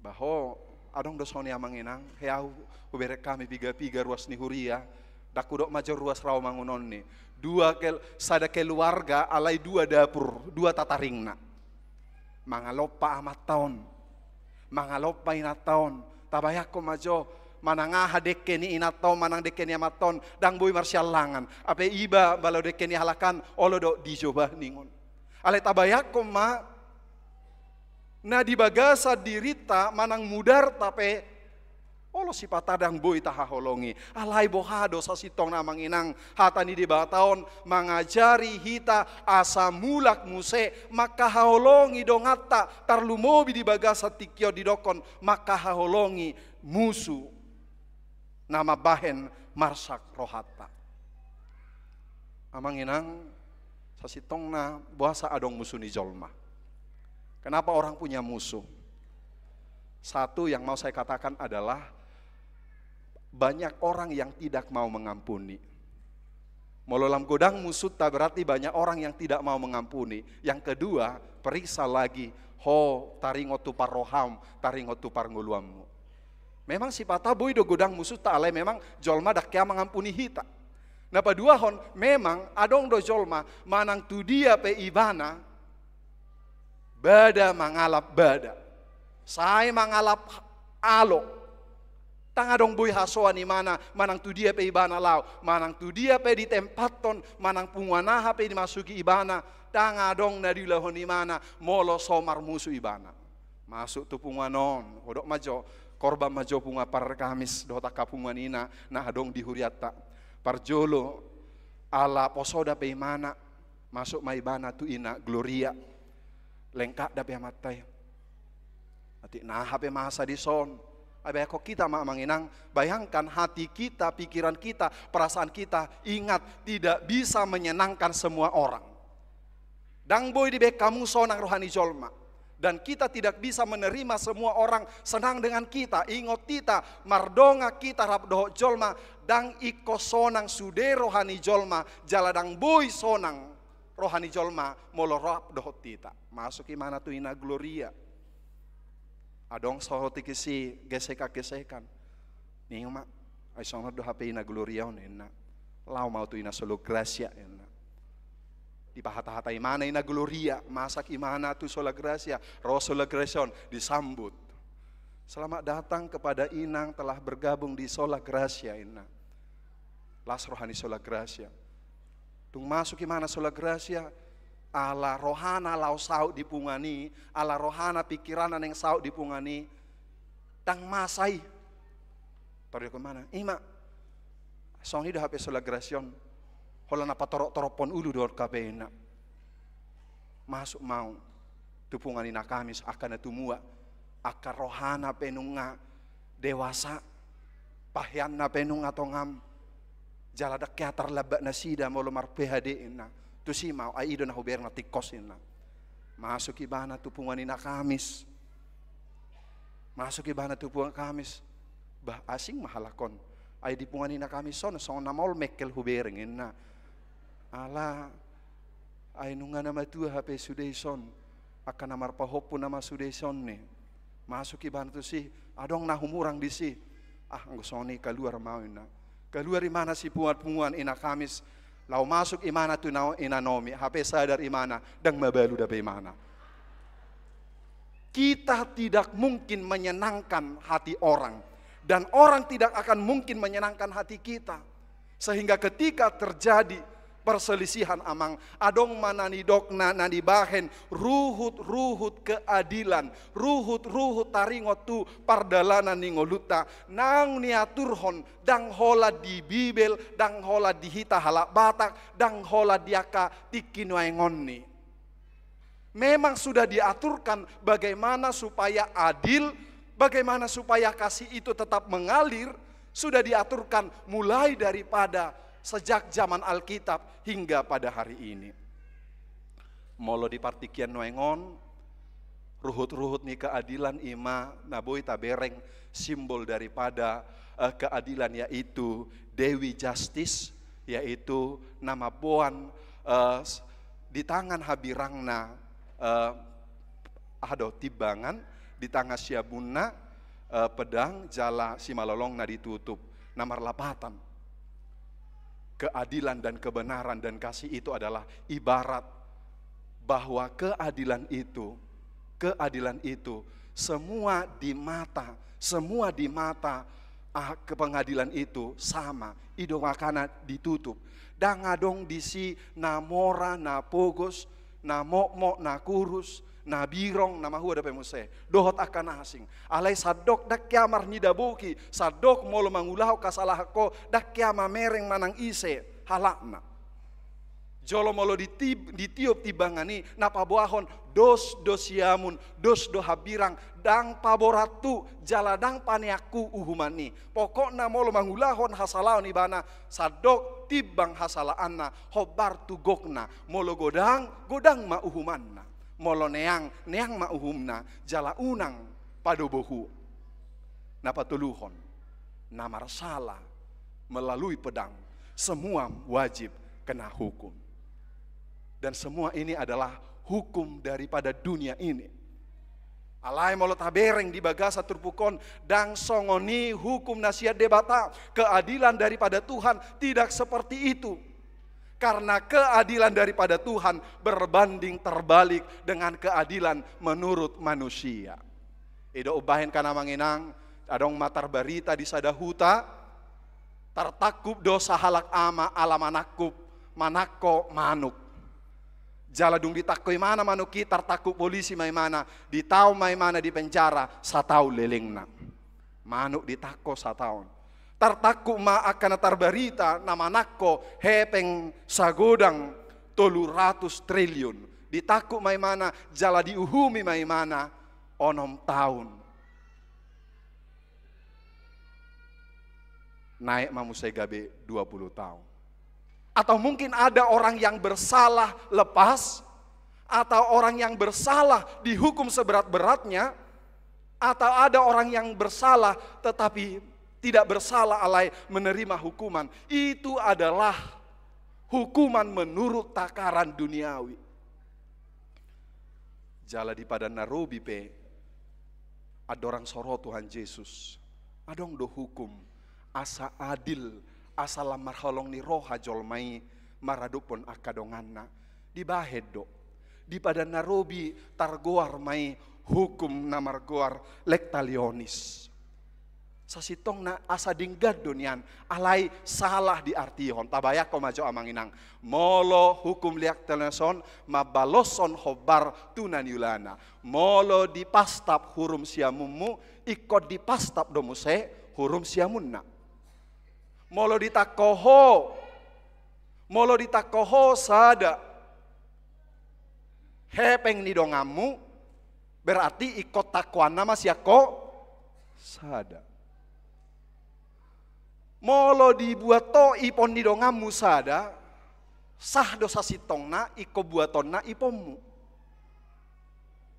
bah ho, adong do songon i, Amang Inang, hea hu, hubereng hami piga-piga ruas ni huria, ndang hudok ma jo ruas Rawamangun on ni. Dua kel-, sada keluarga alai dua dapur, dua tataringna. Mangalompa amanta on, mangalompa inanta on. Tabayangkon ma jo, manang aha dengke ni inanta on, manang dengke ni amanta on, ndang boi marsiallangan. Hape iba molo dengke ni halak an, olo do dijobah ningon. Alai tabayangkon ma, na di bagasan dirinta manang mudarta pe, olo sipata ndang boi tahaholongi. Alai boha do sasintongna, Amang Inang, hata ni Debata on mangajari hita asa mulak muse mangkahaholongi donganta, tarlumobi di bagasan tingki on didokkon mangkahaholongi musu na mambahen marsak rohanta. Amang Inang, sasintongna boasa adong musu ni jolma? Kenapa orang punya musuh? Satu yang mau saya katakan adalah banyak orang yang tidak mau mengampuni. Molo lam godang musunta berarti banyak orang yang tidak mau mengampuni. Yang kedua, periksa lagi, ho, taringot tu parroham, taringot tu parngoluanmu. Memang sipata boi do godang musunta, alai memang jolma ndang hea mangampuni hita. Na paduahon, memang adong do jolma manang tu dia pe ibana, bada mangalap bada, sai mangalap alo. Ndang adong boi hasoan ibana, manang tu dia pe ibana laho, manang tu dia pe ditempathon, manang punguan aha pe dimasuki ibana, ndang adong na diulahon ibana molo so marmusu ibana. Masuk tu punguan on, hudok ma jo, korban ma jo punguan Parkamis dohot angka punguan ina na adong di hurianta. Parjolo, ala poso dope ibana, masuk ma ibana tu ina Gloria. Lengkap dope amanta i. Atik na aha pe masa dison. Ai bayangkon hita ma, Amang Inang, bayangkan hati kita, pikiran kita, perasaan kita, ingat, tidak bisa menyenangkan semua orang. Ndang boi dibaen hamu sonang roha ni jolma. Dan kita tidak bisa menerima semua orang senang dengan kita. Ingot hita, mardongan hita rap dohot jolma, ndang ingkon sonang sude roha ni jolma, jala ndang boi sonang roha ni jolma molo rap dohot hita. Masuk ibana tu ina Gloria. Adong saotik i si gesekan-gesekan. Ninna ma, ai songon on do hape ina Gloria on, ninna. Laho ma au tu ina Sola Gracia, ninna. Dipahata-hata ibana ina Gloria, masuk ibana tu Sola Gracia, ro Sola Gracia on, disambut. Selamat datang kepada inang telah bergabung di Sola Gracia, ninna. Las roha ni Sola Gracia. Dung masuk ibana Sola Gracia, ala rohana laho saut di punguan i, ala rohana pikiranna naeng saut di punguan i, ndang masa i. Tardok ibana, i ma, Songon i do hape sola grasion, holan na patorop-torophon ulu dohot hape inna. Masuk ma ahu tu punguan ina Kamis, angka na tumua, angka rohana pe nunga dewasa, paheanna pe nunga tongam, jala ndang hea tarlambat nasida molo mar-P H D inna. Tusi ma ahu, ai i do na hubereng na tingkos inna. Masuk ibana tu punguan ina Kamis. Masuk ibana tu punguan Kamis. Bah, asing ma halak on. Ai di punguan ina Kamis on songon na maol mengkel hubereng inna. Ala, ai nunga na matua hape sude ison. Angka na marpahompu nama sude ison ni. Masuk ibana tusi, adong na humurang disi. Ah, anggo songon i kaluar ma ahu inna. Kaluar imana sipunguan-punguan ina Kamis, laho masuk imana tu na-, ina Naomi, hape sadar imana, ndang mabalu dope imana. Kita tidak mungkin menyenangkan hati orang, dan orang tidak akan mungkin menyenangkan hati kita. Sehingga ketika terjadi perselisihan, amang, adong ma na nidokna, na nibahen ruhut-ruhut keadilan, ruhut-ruhut taringot tu pardalanan ni ngolunta, naung niaturhon, ndang holan di Bibel, ndang holan di hita halak Batak, ndang holan di angka tingki nuaeng on ni. Memang sudah diaturkan bagaimana supaya adil, bagaimana supaya kasih itu tetap mengalir, sudah diaturkan mulai daripada sejak zaman Alkitab hingga pada hari ini. Molo di partingkian nuaeng on, ruhut-ruhut ni keadilan i ma na boi tabereng simbol daripada, eh, keadilan, yaitu Dewi Justice, yaitu na mamboan, eh, s-, di tangan habirangna, eh, aha do, timbangan, di tangan siamunna, eh, pedang, jala simalolongna ditutup, na marlapatan. Keadilan dan kebenaran dan kasih itu adalah ibarat bahwa keadilan itu, keadilan itu semua di mata, semua di mata, ah, ke pengadilan itu sama, i do makana ditutup. Ndang adong disi na mora, na pogos, na mokmok, na kurus, na birong, na mahua dope muse. Dohot angka na asing. Alai sandok ndang hea marnida boki, sandok molo mangulahon hasalahan ho, ndang hea mamereng manang ise halakna. Jolo molo ditib-, ditiop timbangan i, na paboahon dos do siamun, dos do hambirang, ndang paborathu, jala ndang paneanghu uhuman i. Pokokna molo mangulahon hasalaon ibana, sandok timbang hasalaanna, hombar tu gokna, molo godang, godang ma uhumanna, molo neang, neang ma uhumna, jala unang padobohu. Na patoluhon, na marsala melalui pedang, semua wajib kena hukum. Dan semua ini adalah hukum daripada dunia ini. Alai molo tabereng di bagasan turpuk on, ndang songon i hukum na sian Debata, keadilan daripada Tuhan tidak seperti itu. Karena keadilan daripada Tuhan berbanding terbalik dengan keadilan menurut manusia. I do umbahen, angka amang inang, adong ma tarbarita di sada huta, tartangkup do sahalak ama ala manangkup, manangko manuk. Jala dung ditangko imana manuk i, tartangkup polisi ma imana, ditaon ma imana di penjara sataon lelengna. Manuk ditangko sataon. Tartangkup ma angka na tarbarita na manangko hepeng sagodang tolu ratus triliun. Ditangkup ma imana, jala diuhumi ma imana onom taon. Naek ma muse gabe dua puluh taon. Atau mungkin ada orang yang bersalah lepas, atau orang yang bersalah dihukum seberat-beratnya, atau ada orang yang bersalah tetapi tidak bersalah alai menerima hukuman. Itu adalah hukuman menurut takaran duniawi. Jala di Padan na Robi pe, andorang so ro Tuhan Jesus, adong do hukum, asa adil, asa lam marholong ni roha jolma i maradophon angka donganna. Dibahen do. Di Padan na Robi targoar ma i hukum na margoar Lex Talionis. Sasintongna asa denggan do nian, alai salah diartihon. Tabayangkon ma jo, amang inang. Molo hukum Lex Talionis on mambaloshon hombar tu na niulana. Molo dipastap hurum siamunmu, ingkon dipastap do muse hurum siamunna. Molo ditangko ho, molo ditangko ho sada hepeng ni donganmu, berarti ingkon tangkoanna ma sian ho sada. Molo dibuat ho ipon ni donganmu sada, sah do sasintongna ingkon buatonna iponmu.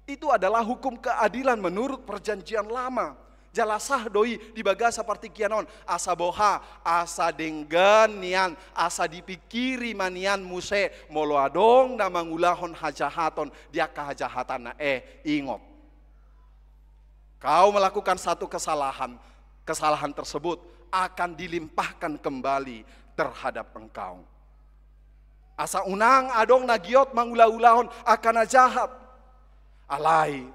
Itu adalah hukum keadilan menurut Perjanjian Lama. Jala sah do i di bagasan partingkian on. Asa boha, asa denggan nian, asa dipingkiri ma nian muse, molo adong na mangulahon hajahaton di angka hajahatanna. Eh, ingot. Kau melakukan satu kesalahan, kesalahan tersebut akan dilimpahkan kembali terhadap engkau. Asa unang adong na giot mangula-ulahon angka na jahat. Alai,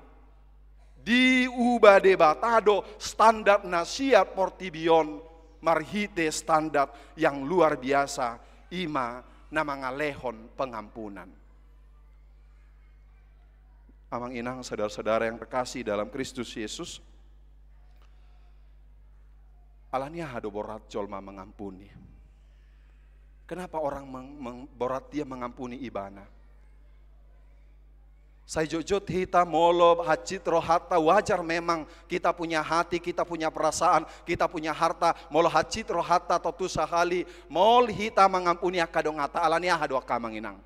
diuba Debata do standar na sian portibi on marhite standar yang luar biasa, i ma na mangalehon pengampunan. Amang inang, saudara-saudara yang terkasih dalam Kristus Yesus, ala ni aha do borat jolma mengampuni? Kenapa orang meng-, meng-, borat dia mengampuni ibana? Sai jotjot hita molo hansit rohanta, wajar memang kita punya hati, kita punya perasaan, kita punya harta, molo hansit rohanta tontu sahali, maol hita mangampuni angka donganta, ala ni aha do angka amang inang?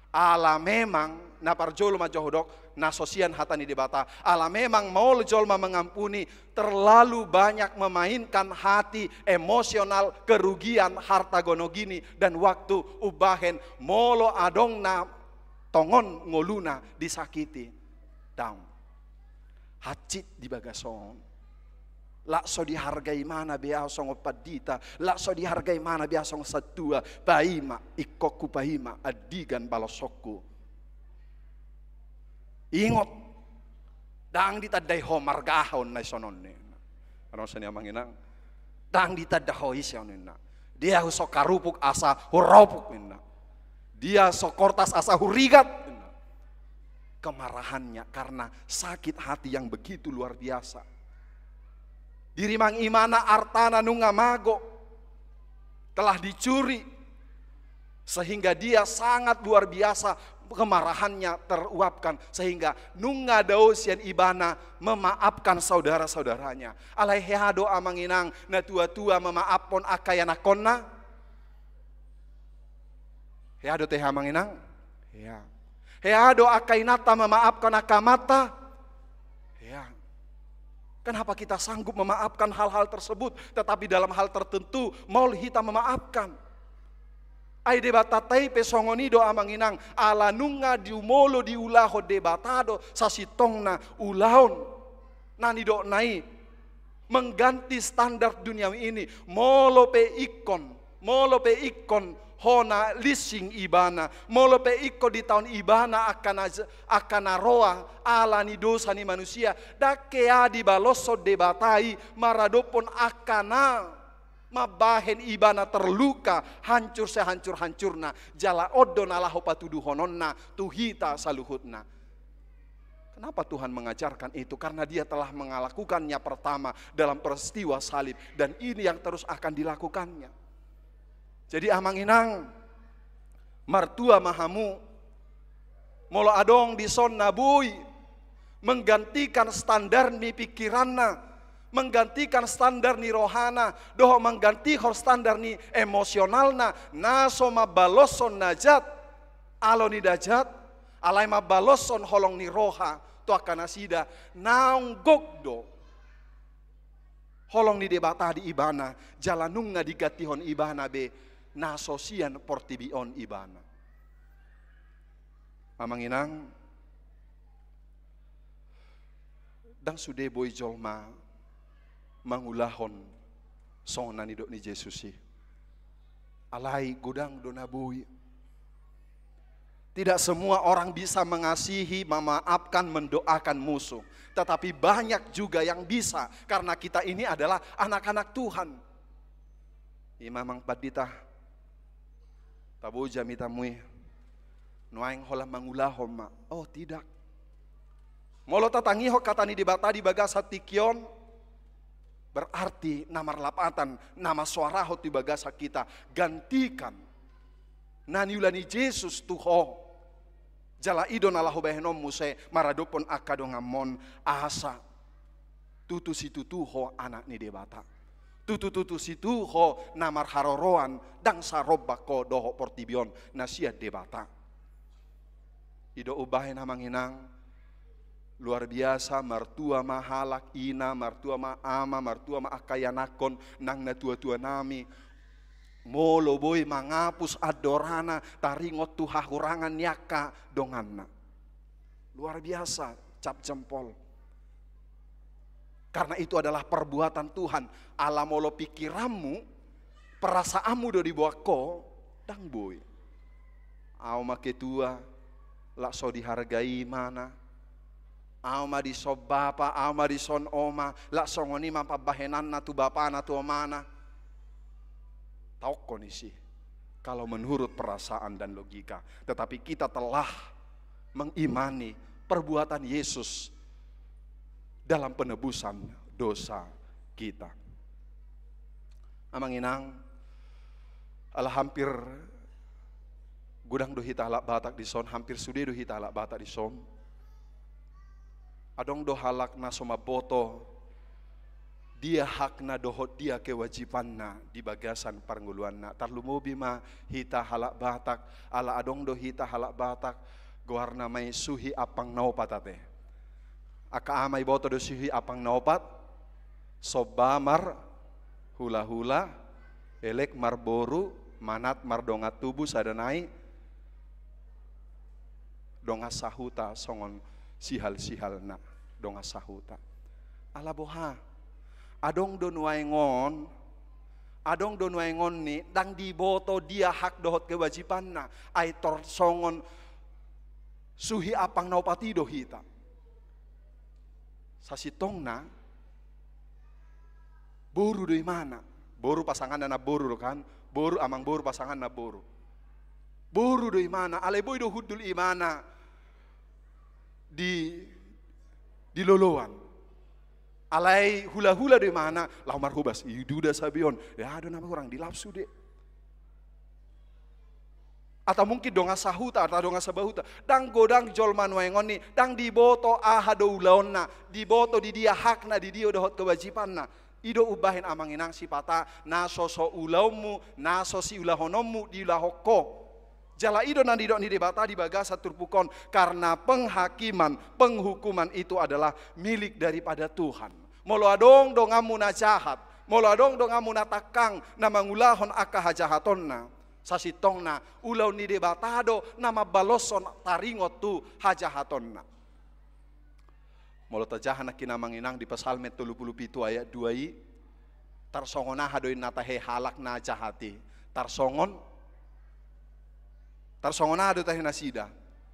Ala memang, na parjolo ma jo hudok, na so sian hata ni Debata. Ala memang maol jolma mengampuni, terlalu banyak memainkan hati, emosional, kerugian, harta gonogini, dan waktu umbahen molo adong na tongon ngoluna disakiti. Daong. Hansit di bagasan on. Lak so dihargai ibana be ahu songon pandita, lak so dihargai ibana be ahu songon santua, paima ingkon hupaima andigan balosonku. Ingot, ndang ditandai ho marga aha on na i songon i. Adong songon i amang inang. Ndang ditanda ho ise on ninna. Dia so karupuk asa huropuk ninna. Dia so kortas asa hurigat ninna. Kemarahannya karena sakit hati yang begitu luar biasa. Dirimang ibana artana nunga mago, telah dicuri, sehingga dia sangat luar biasa kemarahannya teruapkan, sehingga nunga dao sian ibana memaafkan saudara-saudaranya. Alai hea do amang inang na tua-tua memaaphon angka ianakhonna? Hea do teha amang inang? Hea. Hea do angka inanta memaafkan angka amanta? Hea. Kenapa kita sanggup memaafkan hal-hal tersebut, tetapi dalam hal tertentu maol hita memaafkan? Ai Debatanta i pe songon i do amang inang, ala nunga diumolo diulahon Debata do sasintongna ulaon. Na nidokna i, mengganti standar duniawi ini, molo pe ingkon, molo pe ingkon hona linsing ibana, molo pe ingkon ditaon ibana angka na, angka na roa ala ni dosa ni manusia, ndang hea dibaloshon Debata i maradophon angka na mambahen ibana terluka hancur sehancur-hancurna, jala on do na laho patuduhononna tu hita saluhutna. Kenapa Tuhan mengajarkan itu? Karena Dia telah melakukannya pertama dalam peristiwa salib, dan ini yang terus akan dilakukannya. Jadi amang inang, martua ma hamu, molo adong dison na boi menggantikan standar ni pikiranna, menggantikan standar ni rohana, dohot menggantikan standar ni emosionalna, na so mambaloshon na jat, alo ni na jat, alai mambaloshon holong ni roha tu angka nasida, naung gok do holong ni Debata di ibana, jala nunga digantihon ibana be na so sian portibi on ibana. Amang inang, ndang sude boi jolma mangulahon songon na nidok ni Jesus i. Alai godang do na boi. Tidak semua orang bisa mengasihi, memaafkan, mendoakan musuh. Tetapi banyak juga yang bisa, karena kita ini adalah anak-anak Tuhan. I ma amang pandita, tabo jamita mui. Nuaeng holan mangulahon ma. Oh, tidak. Molo tatangihon hata ni Debata di bagasan tingki on, Berarti na marlapatan, na marsoara ho tu bagasan hita, gantikan na niula ni Jesus tu ho. Jala i do na laho bahenon muse maradophon angka donganmon, asa tutu situtu ho anak ni Debata. Tutu-tutu situtu ho na marharoroan, ndang sarombak ho dohot portibi on na sian Debata. I do umbahen, amang inang, luar biasa, martua ma halak, ina, martua ma ama, martua ma angka ianakhon nang natua-tua nami, molo boi mangapus andorana taringot tu hahurangan ni angka donganna. Luar biasa, cap jempol. Karena itu adalah perbuatan Tuhan. Ala molo pikiranmu, perasaanmu do diboan ho, ndang boi. Au ma ketua, lak so dihargai imana. Au ma dison bapa, au ma dison oma, lak songon i ma pambahenanna tu bapana, tu omana. Taokkon i si, kalau menurut perasaan dan logika. Tetapi kita telah mengimani perbuatan Yesus dalam penebusan dosa kita. Amang inang, ala hampir godang do hita halak Batak dison, hampir sude do hita halak Batak dison. Adong do halak na so mamboto dia hakna dohot dia kewajibanna di bagasan parngoluanna. Tarlumobi ma hita halak Batak, ala adong do hita halak Batak goarna ma i suhi ampang na opat ate. Angka ama iboto do suhi ampang na opat, somba marhulahula, elek marboru, manat mardongan tubu, sada nai dongan sahuta songon sihalsihalna dongan sahuta. Ala boha? Adong do nuaeng on, adong do nuaeng on ni ndang diboto dia hak dohot kewajibanna, ai tor songon suhi ampang na opat i do hita. Sasintongna, boru do imana. Boru pasanganna na boru do kan? Boru, amang boru pasanganna boru. Boru do imana, alai boi do hundul imana di, di loloan. Alai hulahula do imana, laho marhobas, i do da sabion. Ya, adong nama orang dilapsu de. Atau mungkin dongan sahuta, atau dongan sabahuta. Ndang godang jolma nuaeng on ni, ndang diboto aha do ulaonna, diboto di dia hakna, di dia dohot kewajibanna. I do umbahen amang inang sipata, na so, so ulaonmu, na so siulahononmu diulahon ho. Jala i do na nidok ni Debata di bagasan turpuk on, karena penghakiman, penghukuman itu adalah milik daripada Tuhan. Molo adong donganmu na jahat, molo adong donganmu na tangkang, na mangulahon angka hajahatonna, sasintongna ulaon ni Debata do na mambaloshon taringot tu hajahatonna. Molo tajaha nangkin amang inang di Psalmen tolu pulu pitu ayat dua i, tarsongon aha do i na tahe halak na jahat i? Tarsongon, tarsongon aha do tahe nasida?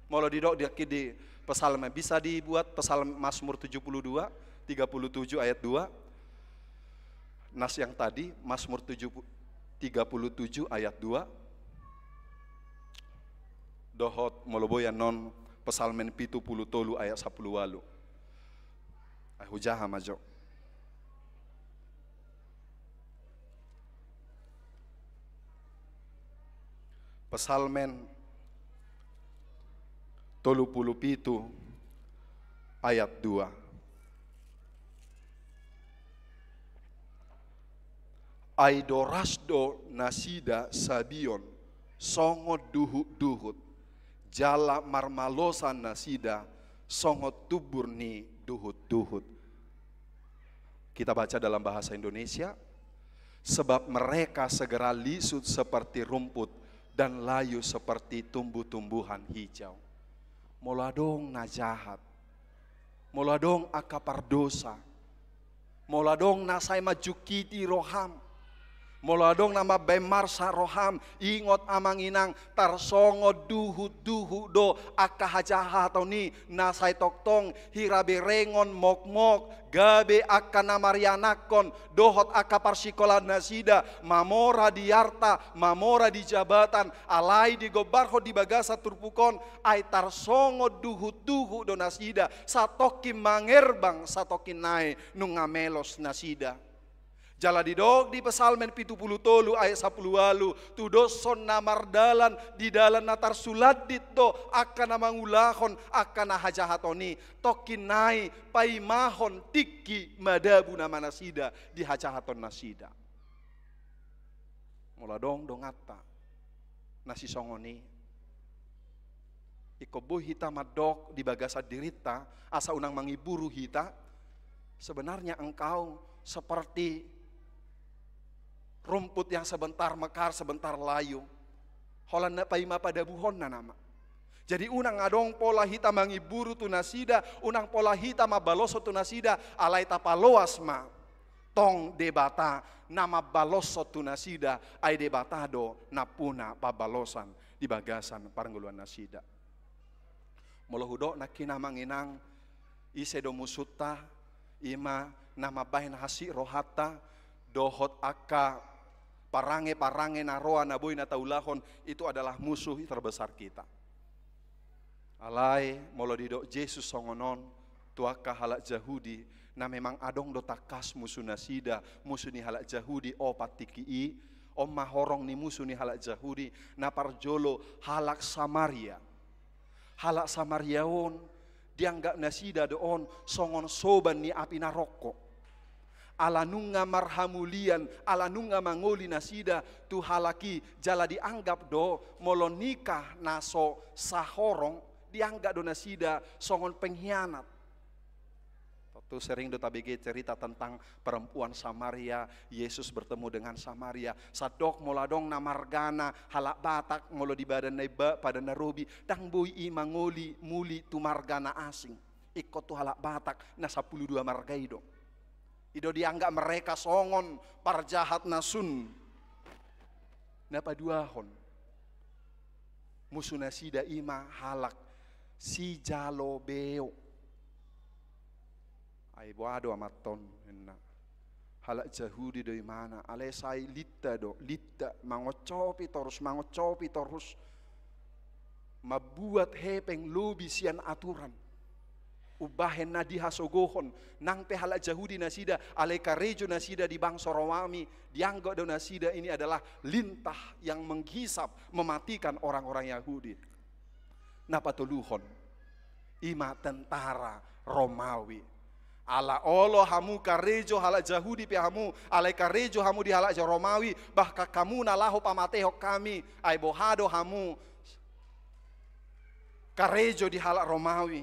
Molo didok di, di Psalmen, bisa dibuat Psalm Mazmur tujuh puluh dua, tiga puluh tujuh ayat dua. Nas yang tadi, Mazmur tujuh, tiga puluh tujuh ayat dua. Dohot molo boi annon Psalmen pitu puluh tolu ayat sapuluh ualu. Ai hujaha ma jo. Psalmen tolu pulu pitu ayat dua. Ai doras do nasida sabion songon duhutduhut, jala marmalosan nasida songon tumbur ni duhutduhut. Kita baca dalam bahasa Indonesia, sebab mereka segera lisut seperti rumput dan layu seperti tumbuh-tumbuhan hijau. Molo adong na jahat, molo adong angka pardosa, molo adong na sai manjungkiti roham, molo adong na mambaen marsak roham, ingot amang inang, tarsongon duhutduhut do angka hajahaton i na sai tongtong hira berengon mokmok, gabe angka na marianakhon, dohot angka parsikolaan nasida, mamora di arta, mamora di jabatan, alai digombarhon di bagasan turpuk on, ai tarsongon duhutduhut do nasida, satongkin mangerbang, satongkin nai nunga melos nasida. Jala didok di Psalmen pitu pulu tolu ayat sampulu ualu, tudoshon na mardalan di dalan na tarsulandit do angka na mangulahon angka na hajahaton i, tongkin nai paimahon tingki madabu nama nasida di hajahatonnasida. Molo adong donganta na sisongon i, ingkon boi hita mandok di bagasan dirinta, asa unang mangimburu hita, sebenarnya engkau seperti rumput yang sebentar mekar, sebentar layu. Holan na paima padabuhonna nama. Jadi unang adong pola hita mangimburu tu nasida, unang pola hita mambaloshon tu nasida, alai tapaloas ma. Tong Debata na mambaloshon tu nasida, ai Debata do nampuna pambalosan di bagasan parngoluannasida. Molo hudok nangkin amang inang, ise do musunta, i ma na mambahen hansit rohanta, dohot angka parange-parange na roa na boi na taulahon, itu adalah musuh terbesar kita. Alai molo didok Jesus songon on tu angka halak Jahudi, na memang adong do tangkas musunasida, musu ni halak Jahudi opat tingki i, on ma horong ni musu ni halak Jahudi, na parjolo halak Samaria. Halak Samaria on, dianggap nasida do on songon soban ni api na rongkop. Ala nunga marhamulian, ala nunga mangoli nasida tu halak i, jala dianggap do molo nikah na so sahorong, dianggap do nasida songon pengkhianat. Tontu sering do tabege cerita tentang perempuan Samaria, Yesus bertemu dengan Samaria. Sandok molo adong na margana halak Batak, molo di badan na iba, padan na robi, ndang boi i mangoli muli tu marga na asing. Ingkon tu halak Batak na sampulu dua marga i do. I do dianggap mereka songon parjahat na sun. Na paduahon, musunasida i ma halak sijalo beo. Ai boha do amanton, ninna. Halak Jahudi do imana, alai sai linta do, linta, mangoncopi torus, mangoncopi torus. Mambuat hepeng lobi sian aturan. Umbahen na dihasogohon, nang pe halak Jahudi nasida, alai karejo nasida di bangso Romawi, dianggap do nasida ini adalah lintah yang menghisap, mematikan orang-orang Yahudi. Na patoluhon, i ma tentara Romawi. Ala olo hamu karejo halak Jahudi pe hamu, alai karejo hamu di halak Romawi, bahkan hamu na laho pamatehon hami, ai boha do hamu karejo di halak Romawi,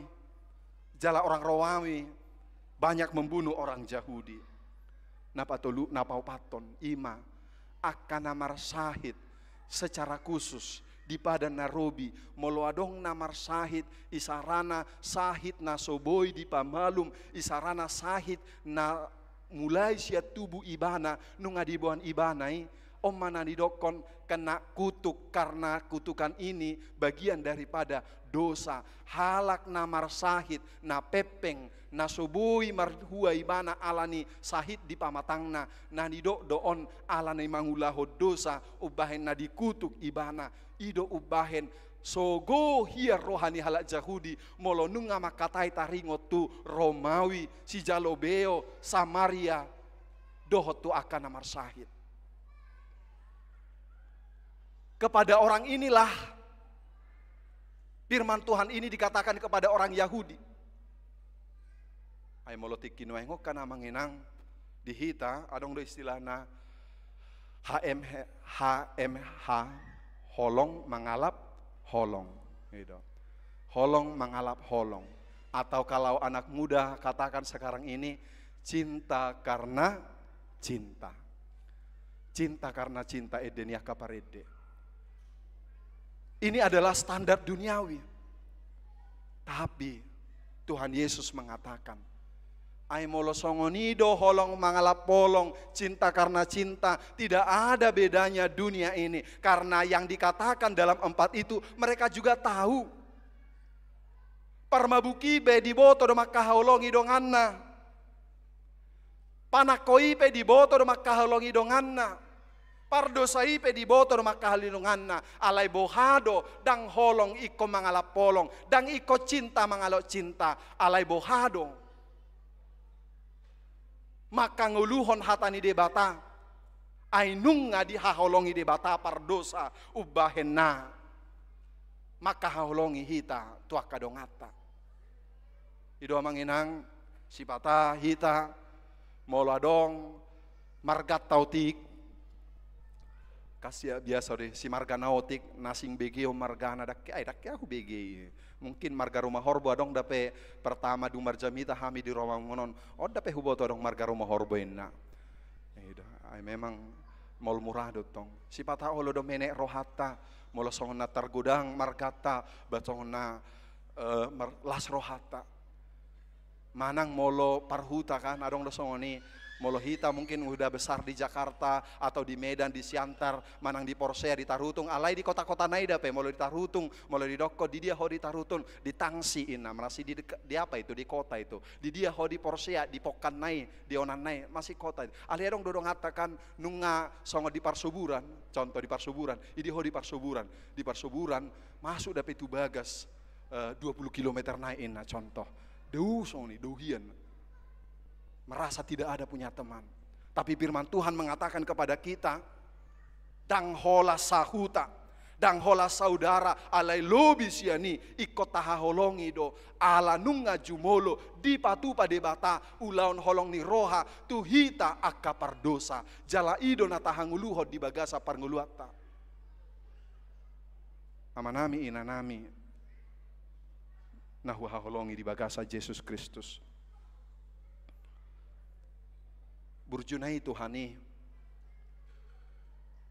jala orang Romawi banyak membunuh orang Jahudi. Na patolu, na paopathon, i ma angka na marsahit secara khusus di padan na robi, molo adong na marsahit, isarana sahit na so boi dipamalum, isarana sahit na mulai sian tubu ibana, nunga diboan ibana i, on ma na nidokhon kena kutuk, karena kutukan ini bagian daripada dosa. Halak na marsahit, na pempeng, na so boi marhua ibana ala ni sahit di pamatangna, na nidok do on ala ni mangulahon dosa, umbahen na dikutuk ibana. I do umbahen so gohian roha ni halak Jahudi, molo nunga mangkatai taringot tu Romawi, sijalo beo, Samaria, dohot tu angka na marsahit. Kepada orang inilah firman Tuhan ini dikatakan kepada orang Yahudi. Ai molo tingki nuaeng on kan amang inang, di hita adong do istilahna H M H, H M H, holong mangalap holong. Gitu. Holong mangalap holong. Atau kalau anak muda katakan sekarang ini, cinta karena cinta. Cinta karena cinta, ende ni angka parende. Ini adalah standar duniawi. Tapi Tuhan Yesus mengatakan, ai molo songon i do holong mangalap holong, cinta karena cinta, tidak ada bedanya dunia ini. Karena yang dikatakan dalam empat itu, mereka juga tahu. Parmabuk i pe diboto do mangkaholongi donganna. Panangko i pe diboto do mangkaholongi donganna. Pardosa i pe diboto do mangkaholongi donganna. Alai boha do, ndang holong ingkon mangalap holong, ndang ingkon cinta mangalap cinta. Alai boha do? mangkangoluhon hata ni Debata, ai nunga dihaholongi Debata pardosa umbahen na mangkahaholongi hita tu angka donganta. I do amang inang, sipata hita, molo adong marganta otik, kasi biasa do i, si marga na otik, na sing begeon margana, dang ke, ai dang ke ahu bege i. Mungkin marga Rumah Horbo adong dope, pertama dung marjamita hami di Romangun on, on dope huboto adong marga Rumah Horbo inna. I do, ai memang molo mura do tong. Sipata olo do menek rohanta, molo songon na targodang marganta, ba songon na, eh, mar-, las rohanta. Manang molo parhuta kan, adong do songon i, molo hita mungkin udah besar di Jakarta, atau di Medan, di Siantar, manang di Porsea, di Tarutung, alai di kota-kota nai dope, molo di Tarutung, molo didokkon, di dia ho di Tarutung, di Tangsi inna, marasi di deka-, di apa itu, di kota itu, di dia ho di Porsea, di pongkan nai, di onan nai, masih kota itu. Alai adong do donganta kan, nunga songon di Parsoburan, contoh di Parsoburan, i dia ho di Parsoburan, di Parsoburan, masuk dope tu bagas, eh, dua puluh kilometer nai inna contoh. Dou songon i, dou hian. Merasa tidak ada punya teman. Tapi firman Tuhan mengatakan kepada kita, dang holan sahuta, dang holan saudara, alai lobi sian i, ingkon tahaholongi do, ala nunga jumolo dipatupa Debata ulaon holong ni roha tu hita angka pardosa. Jala i do na tahangoluhon di bagasan parngoluanta. Amanami, inanami, na huhaholongi di bagasan Jesus Kristus. Burju nai Tuhan i,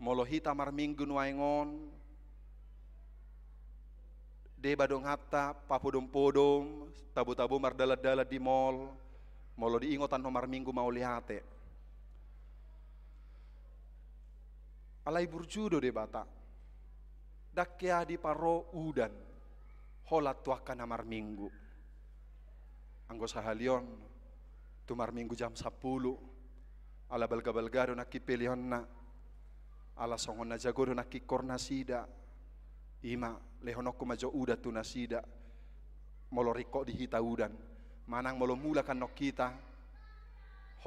molo hita marminggu nuaeng on, deba donganta, papodom-podom, tabo-tabo mardalan-dalan di mall, molo diingot annon marminggu mauliate. Alai burju do Debata. Dang hea diparo udan holan tu angka na marminggu. Anggo sahali on, tu marminggu jam sampulu, ala balga-balga do nangkin peleonna, ala songon na jago do nangkin kor nasida. Ima, lehononku ma jo udan tu nasida. Molo ringkot di hita udan, manang molo mulak annon hita,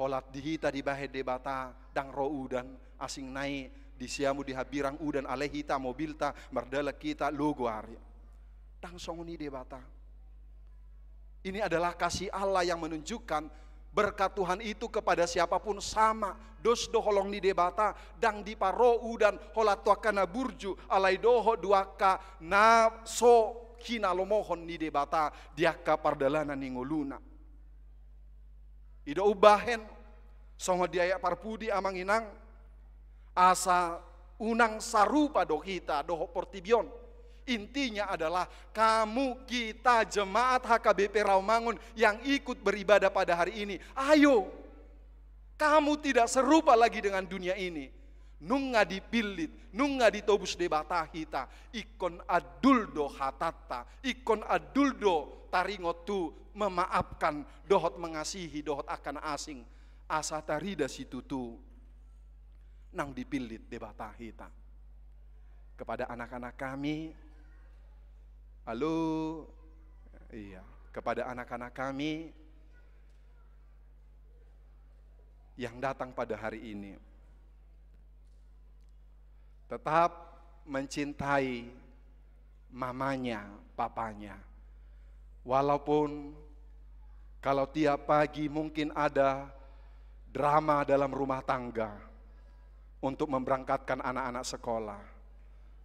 holan di hita dibahen Debata, dang ro udan, asing nai di siamun di hambirang udan, alai hita mobilta, mardalan hita, logo ari. Dang songon i Debata. Ini adalah kasih Allah yang menunjukkan berkat Tuhan itu kepada siapapun sama. Dos do holong ni Debata, dang diparo udan holan tu angka na burju, alai dohot tu angka na so hinalomohon ni Debata di angka pardalanan ni ngoluna. I do umbahen, songon di ayat parpudi, amang inang, asa unang sarupa do hita dohot portibi on. Intinya adalah kamu, kita, jemaat H K B P Rawamangun yang ikut beribadah pada hari ini, ayo, kamu tidak serupa lagi dengan dunia ini. Nunga dipillit, nunga ditobus Debata hita, ingkon andul do hatanta, ingkon andul do taringot tu memaafkan, dohot mengasihi, dohot angka na asing, asa tarida situtu naung dipillit Debata hita. Kepada anak-anak kami, halo, iya, kepada anak-anak kami yang datang pada hari ini, tetap mencintai mamanya, papanya. Walaupun kalau tiap pagi mungkin ada drama dalam rumah tangga untuk memberangkatkan anak-anak sekolah.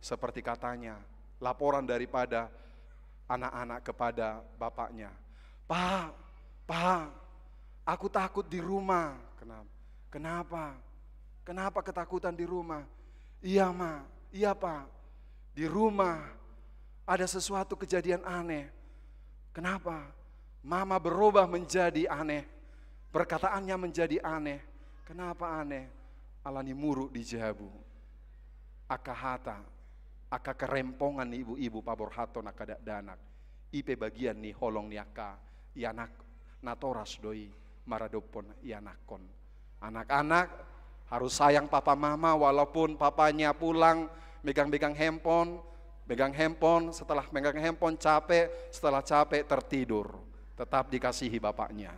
Seperti katanya, laporan daripada anak-anak kepada bapaknya, "Pak, Pak, aku takut di rumah." Kenapa? Kenapa? Kenapa ketakutan di rumah? Iya, Ma. Iya, Pak. Di rumah ada sesuatu kejadian aneh. Kenapa? Mama berubah menjadi aneh. Perkataannya menjadi aneh. Kenapa aneh? Ala ni muruk di jabu. Angka hata, angka kerempongan ni ibu-ibu paborhathon angka dakdanak. I pe bagian ni holong ni angka ianakhon, natoras do i maradophon ianakhon. Anak-anak harus sayang papa mama, walaupun papanya pulang megang-megang handphone, megang handphone, setelah megang handphone capek, setelah capek tertidur. Tetap dikasihi bapaknya.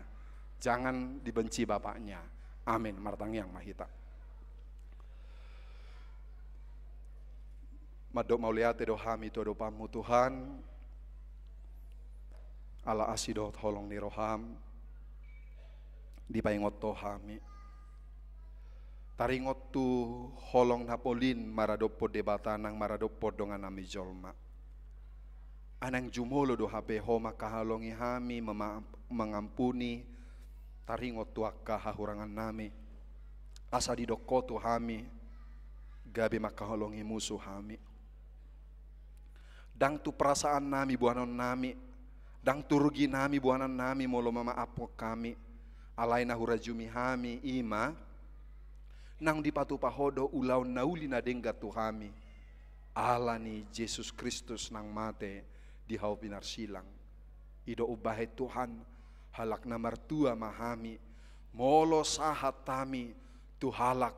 Jangan dibenci bapaknya. Amin. Martangiang ma hita. Mandok mauliate do hami tu adopanMu, Tuhan, ala asi dohot holong ni rohaM, dipaingot Ho hami. Taringot tu holong na polin maradophon Debata nang maradophon dongannami jolma. Ai naeng jumolo do hape Ho mangkaholongi hami, mema-, mangampuni, taringot tu angka hahurangannami. Asa didok Ho tu hami, gabe mangkaholongi musu hami. Ndang tu perasaannami boanonnami, ndang tu ruginami boanonnami molo mamaaphon hami. Alai na hurajumi hami i ma, naung dipatupa Ho do ulaon na uli na denggan tu hami, ala ni Jesus Kristus naung mate di hau pinarsilang. I do umbahen, Tuhan, halak na martua ma hami, molo sahat hami tu halak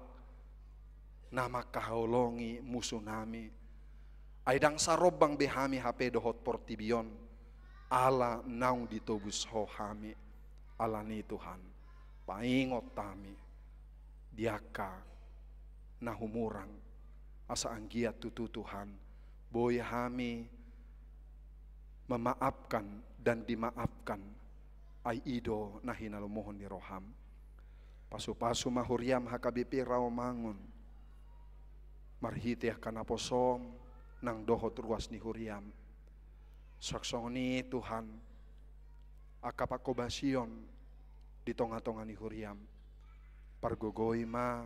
na mangkaholongi musunami. Ai ndang sarombang be hami hape dohot portibi on, ala naung ditobus Ho hami. Alani i, Tuhan, paingot hami di angka na humurang, asa anggiat tutu, Tuhan, boi hami memaafkan dan dimaafkan. Ai i do na hinalomohon ni rohaM. Pasupasu ma huriaM H K B P Rawamangun marhite angka naposoM nang dohot ruas ni huriaM. Suang songon i, Tuhan, angka panghobasion di tongatonga ni huriaM, pargogoi ma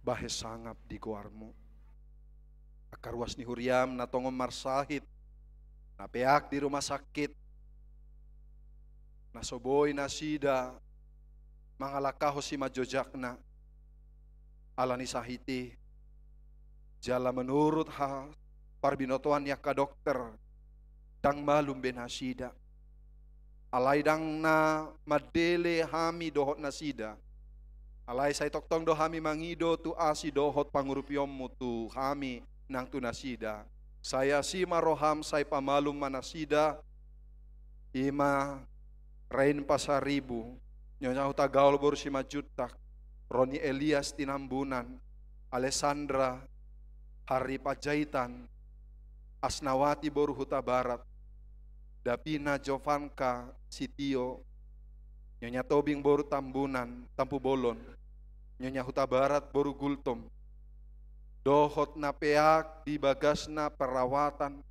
bahen sangap di goarMu. Angka ruas ni huriaM na tongon marsahit, na peak di rumah sakit, na so boi nasida mangalangkahon simanjojakna ala ni sahit i, jala menurut ha-, parbinotoan ni angka dokter, ndang malum be nasida. Alai ndang na mandele hami dohot nasida. Alai sai tongtong do hami mangido tu asi dohot pangurupionMu tu hami nang tu nasida. Sai asi ma rohaM, sai pamalum ma nasida. I ma Rain Pasaribu, Nyonya Hutagaol boru Simanjuntak, Roni Elias Tinambunan, Alessandra Harry Panjaitan, Asnawati boru Hutabarat, Davina Jovanka Sitio, Nyonya Tobing boru Tambunan, Tampubolon, Nyonya Hutabarat boru Gultom, dohot na peak di bagasna perawatan.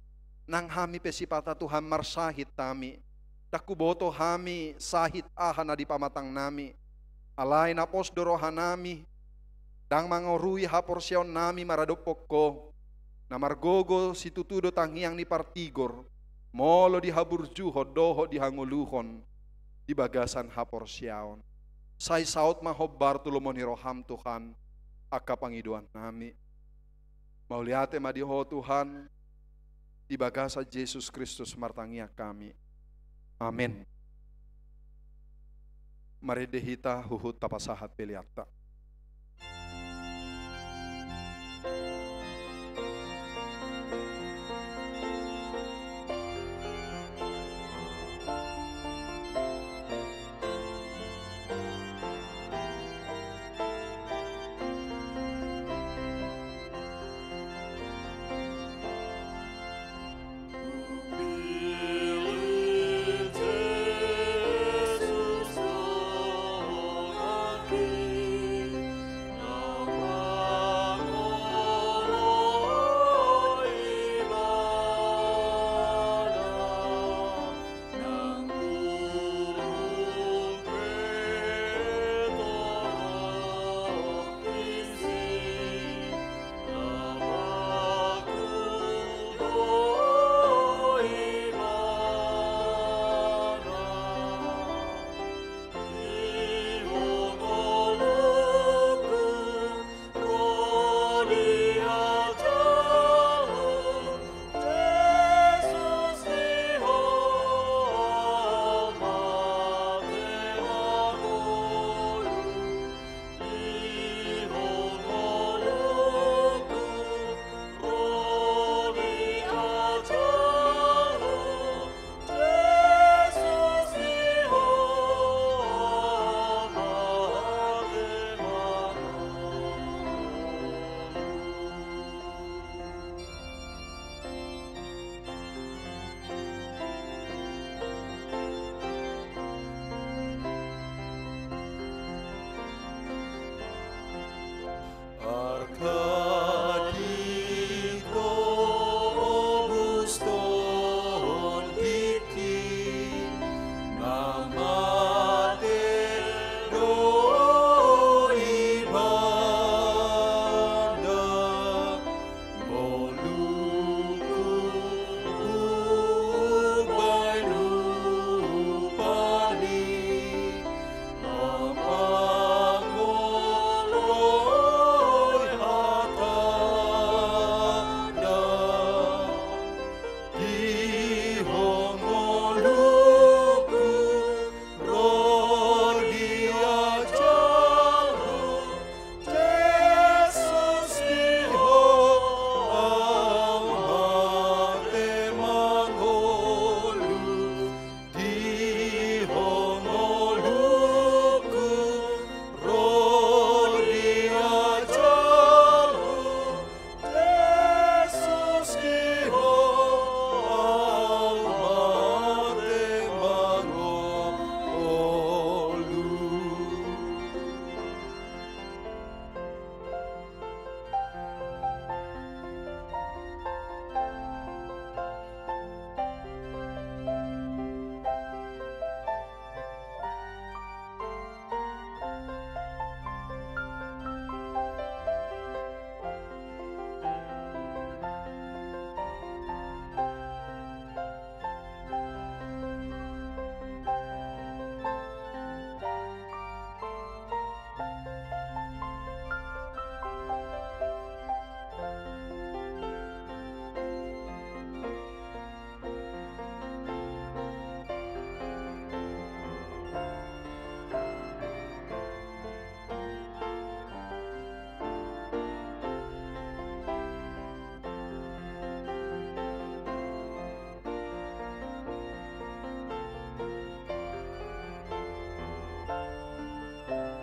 Nang hami pe sipata, Tuhan, marsahit hami. Ndang huboto hami sahit aha na di pamatangnami. Alai na pos do rohanami, ndang mangorui haporseaonnami maradophon Ho. Na margogo situtu do tangiang ni partigor, molo dihaburjuhon dohot dihangoluhon di bagasan haporseaon. Sai saut ma hombar tu lomo ni rohaM, Tuhan, angka pangidoannami. Mauliate ma di Ho, Tuhan, di bagasan Jesus Kristus martangiang hami. Amen. Marende hita huhut tapasahat peleanta.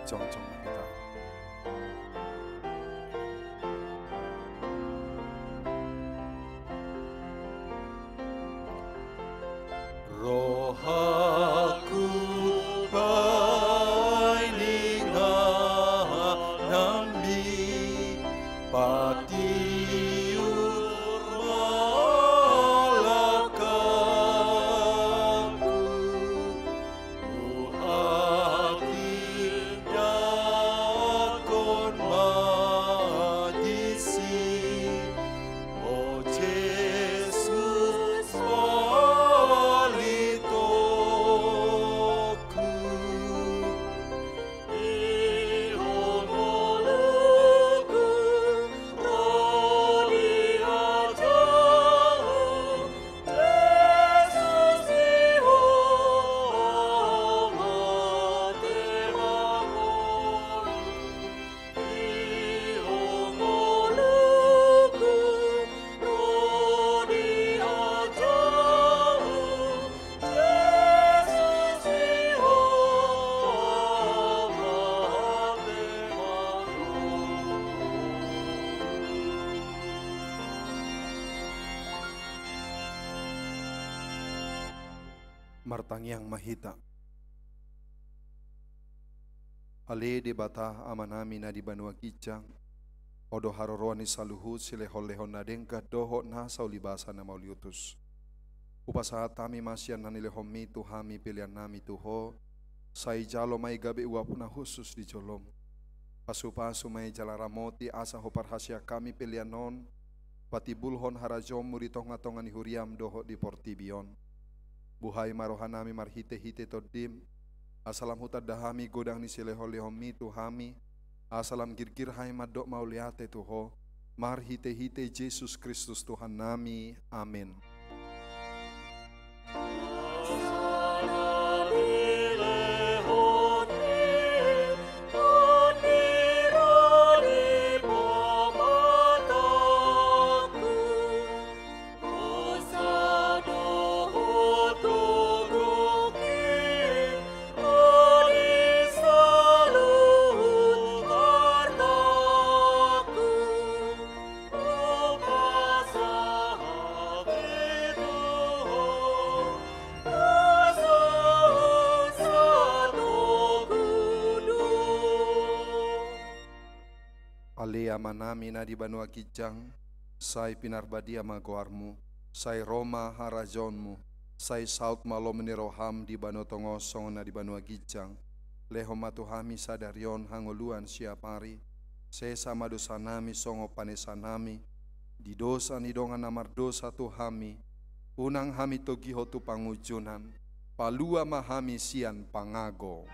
Jongjong ma hita. Rohangku painganan mi, patiur ma langkangku. Huhatindangkon ma disi, o Jesus, palitoku. Ihum ngolungku ro di adomu, Jesus, ihum ma temangon. Ihum ngolungku ro di adomu, Jesus, ihum ma temangon. Martangiang ma hita. Ale Debata Amanami na di banua ginjang, Ho do haroroan ni saluhut silehonlehon na denggan dohot nasa ulibasa na mauliutus. Hupasahat hami ma sian na nilehonMi tu hami peleannami tu Ho, sai jalo ma i gabe uap na hushus di jolom. Pasupasu ma i jala ramoti asa huparhaseang hami pelean on patimbulhon harajaonMu di tongatonga ni huriaM dohot di portibi on. Buhai ma rohanami marhitehite TondiM, asa lam hutanda hami godang ni silehonlehonMi tu hami, asa lam girgir hami mandok mauliate tu Ho, marhitehite Jesus Kristus Tuhannami. Amen. Ale Amanami na di banua ginjang, sai pinarbadia ma goarMu, sai ro ma harajaonMu, sai saut ma lomo ni rohaM di banua tonga on songon na di banua ginjang. Lehon ma tu hami sadari on hangoluan siapari, sesa ma dosanami songon panesanami di dosa ni dongan na mardosa tu hami, unang hami togihon tu pangunjunan, palua ma hami sian pangago.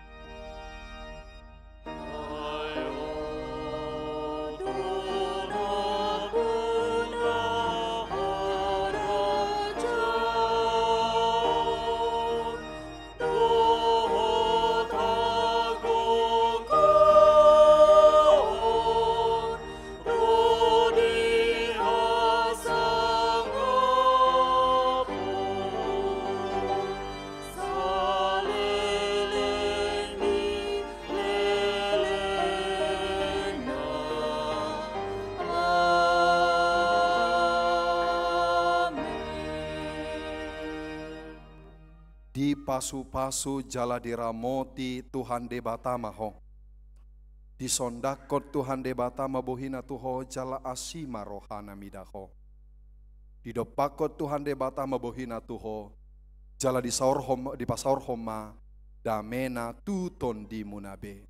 Dipasupasu jala diramoti Tuhan Debata ma ho. Disondangkon Tuhan Debata ma bohiNa tu ho jala asi ma rohaNa mida ho. Didompakkon Tuhan Debata ma bohiNa tu ho, jala disaorhon, dipasaorhon ma dameNa tu tondimuna be.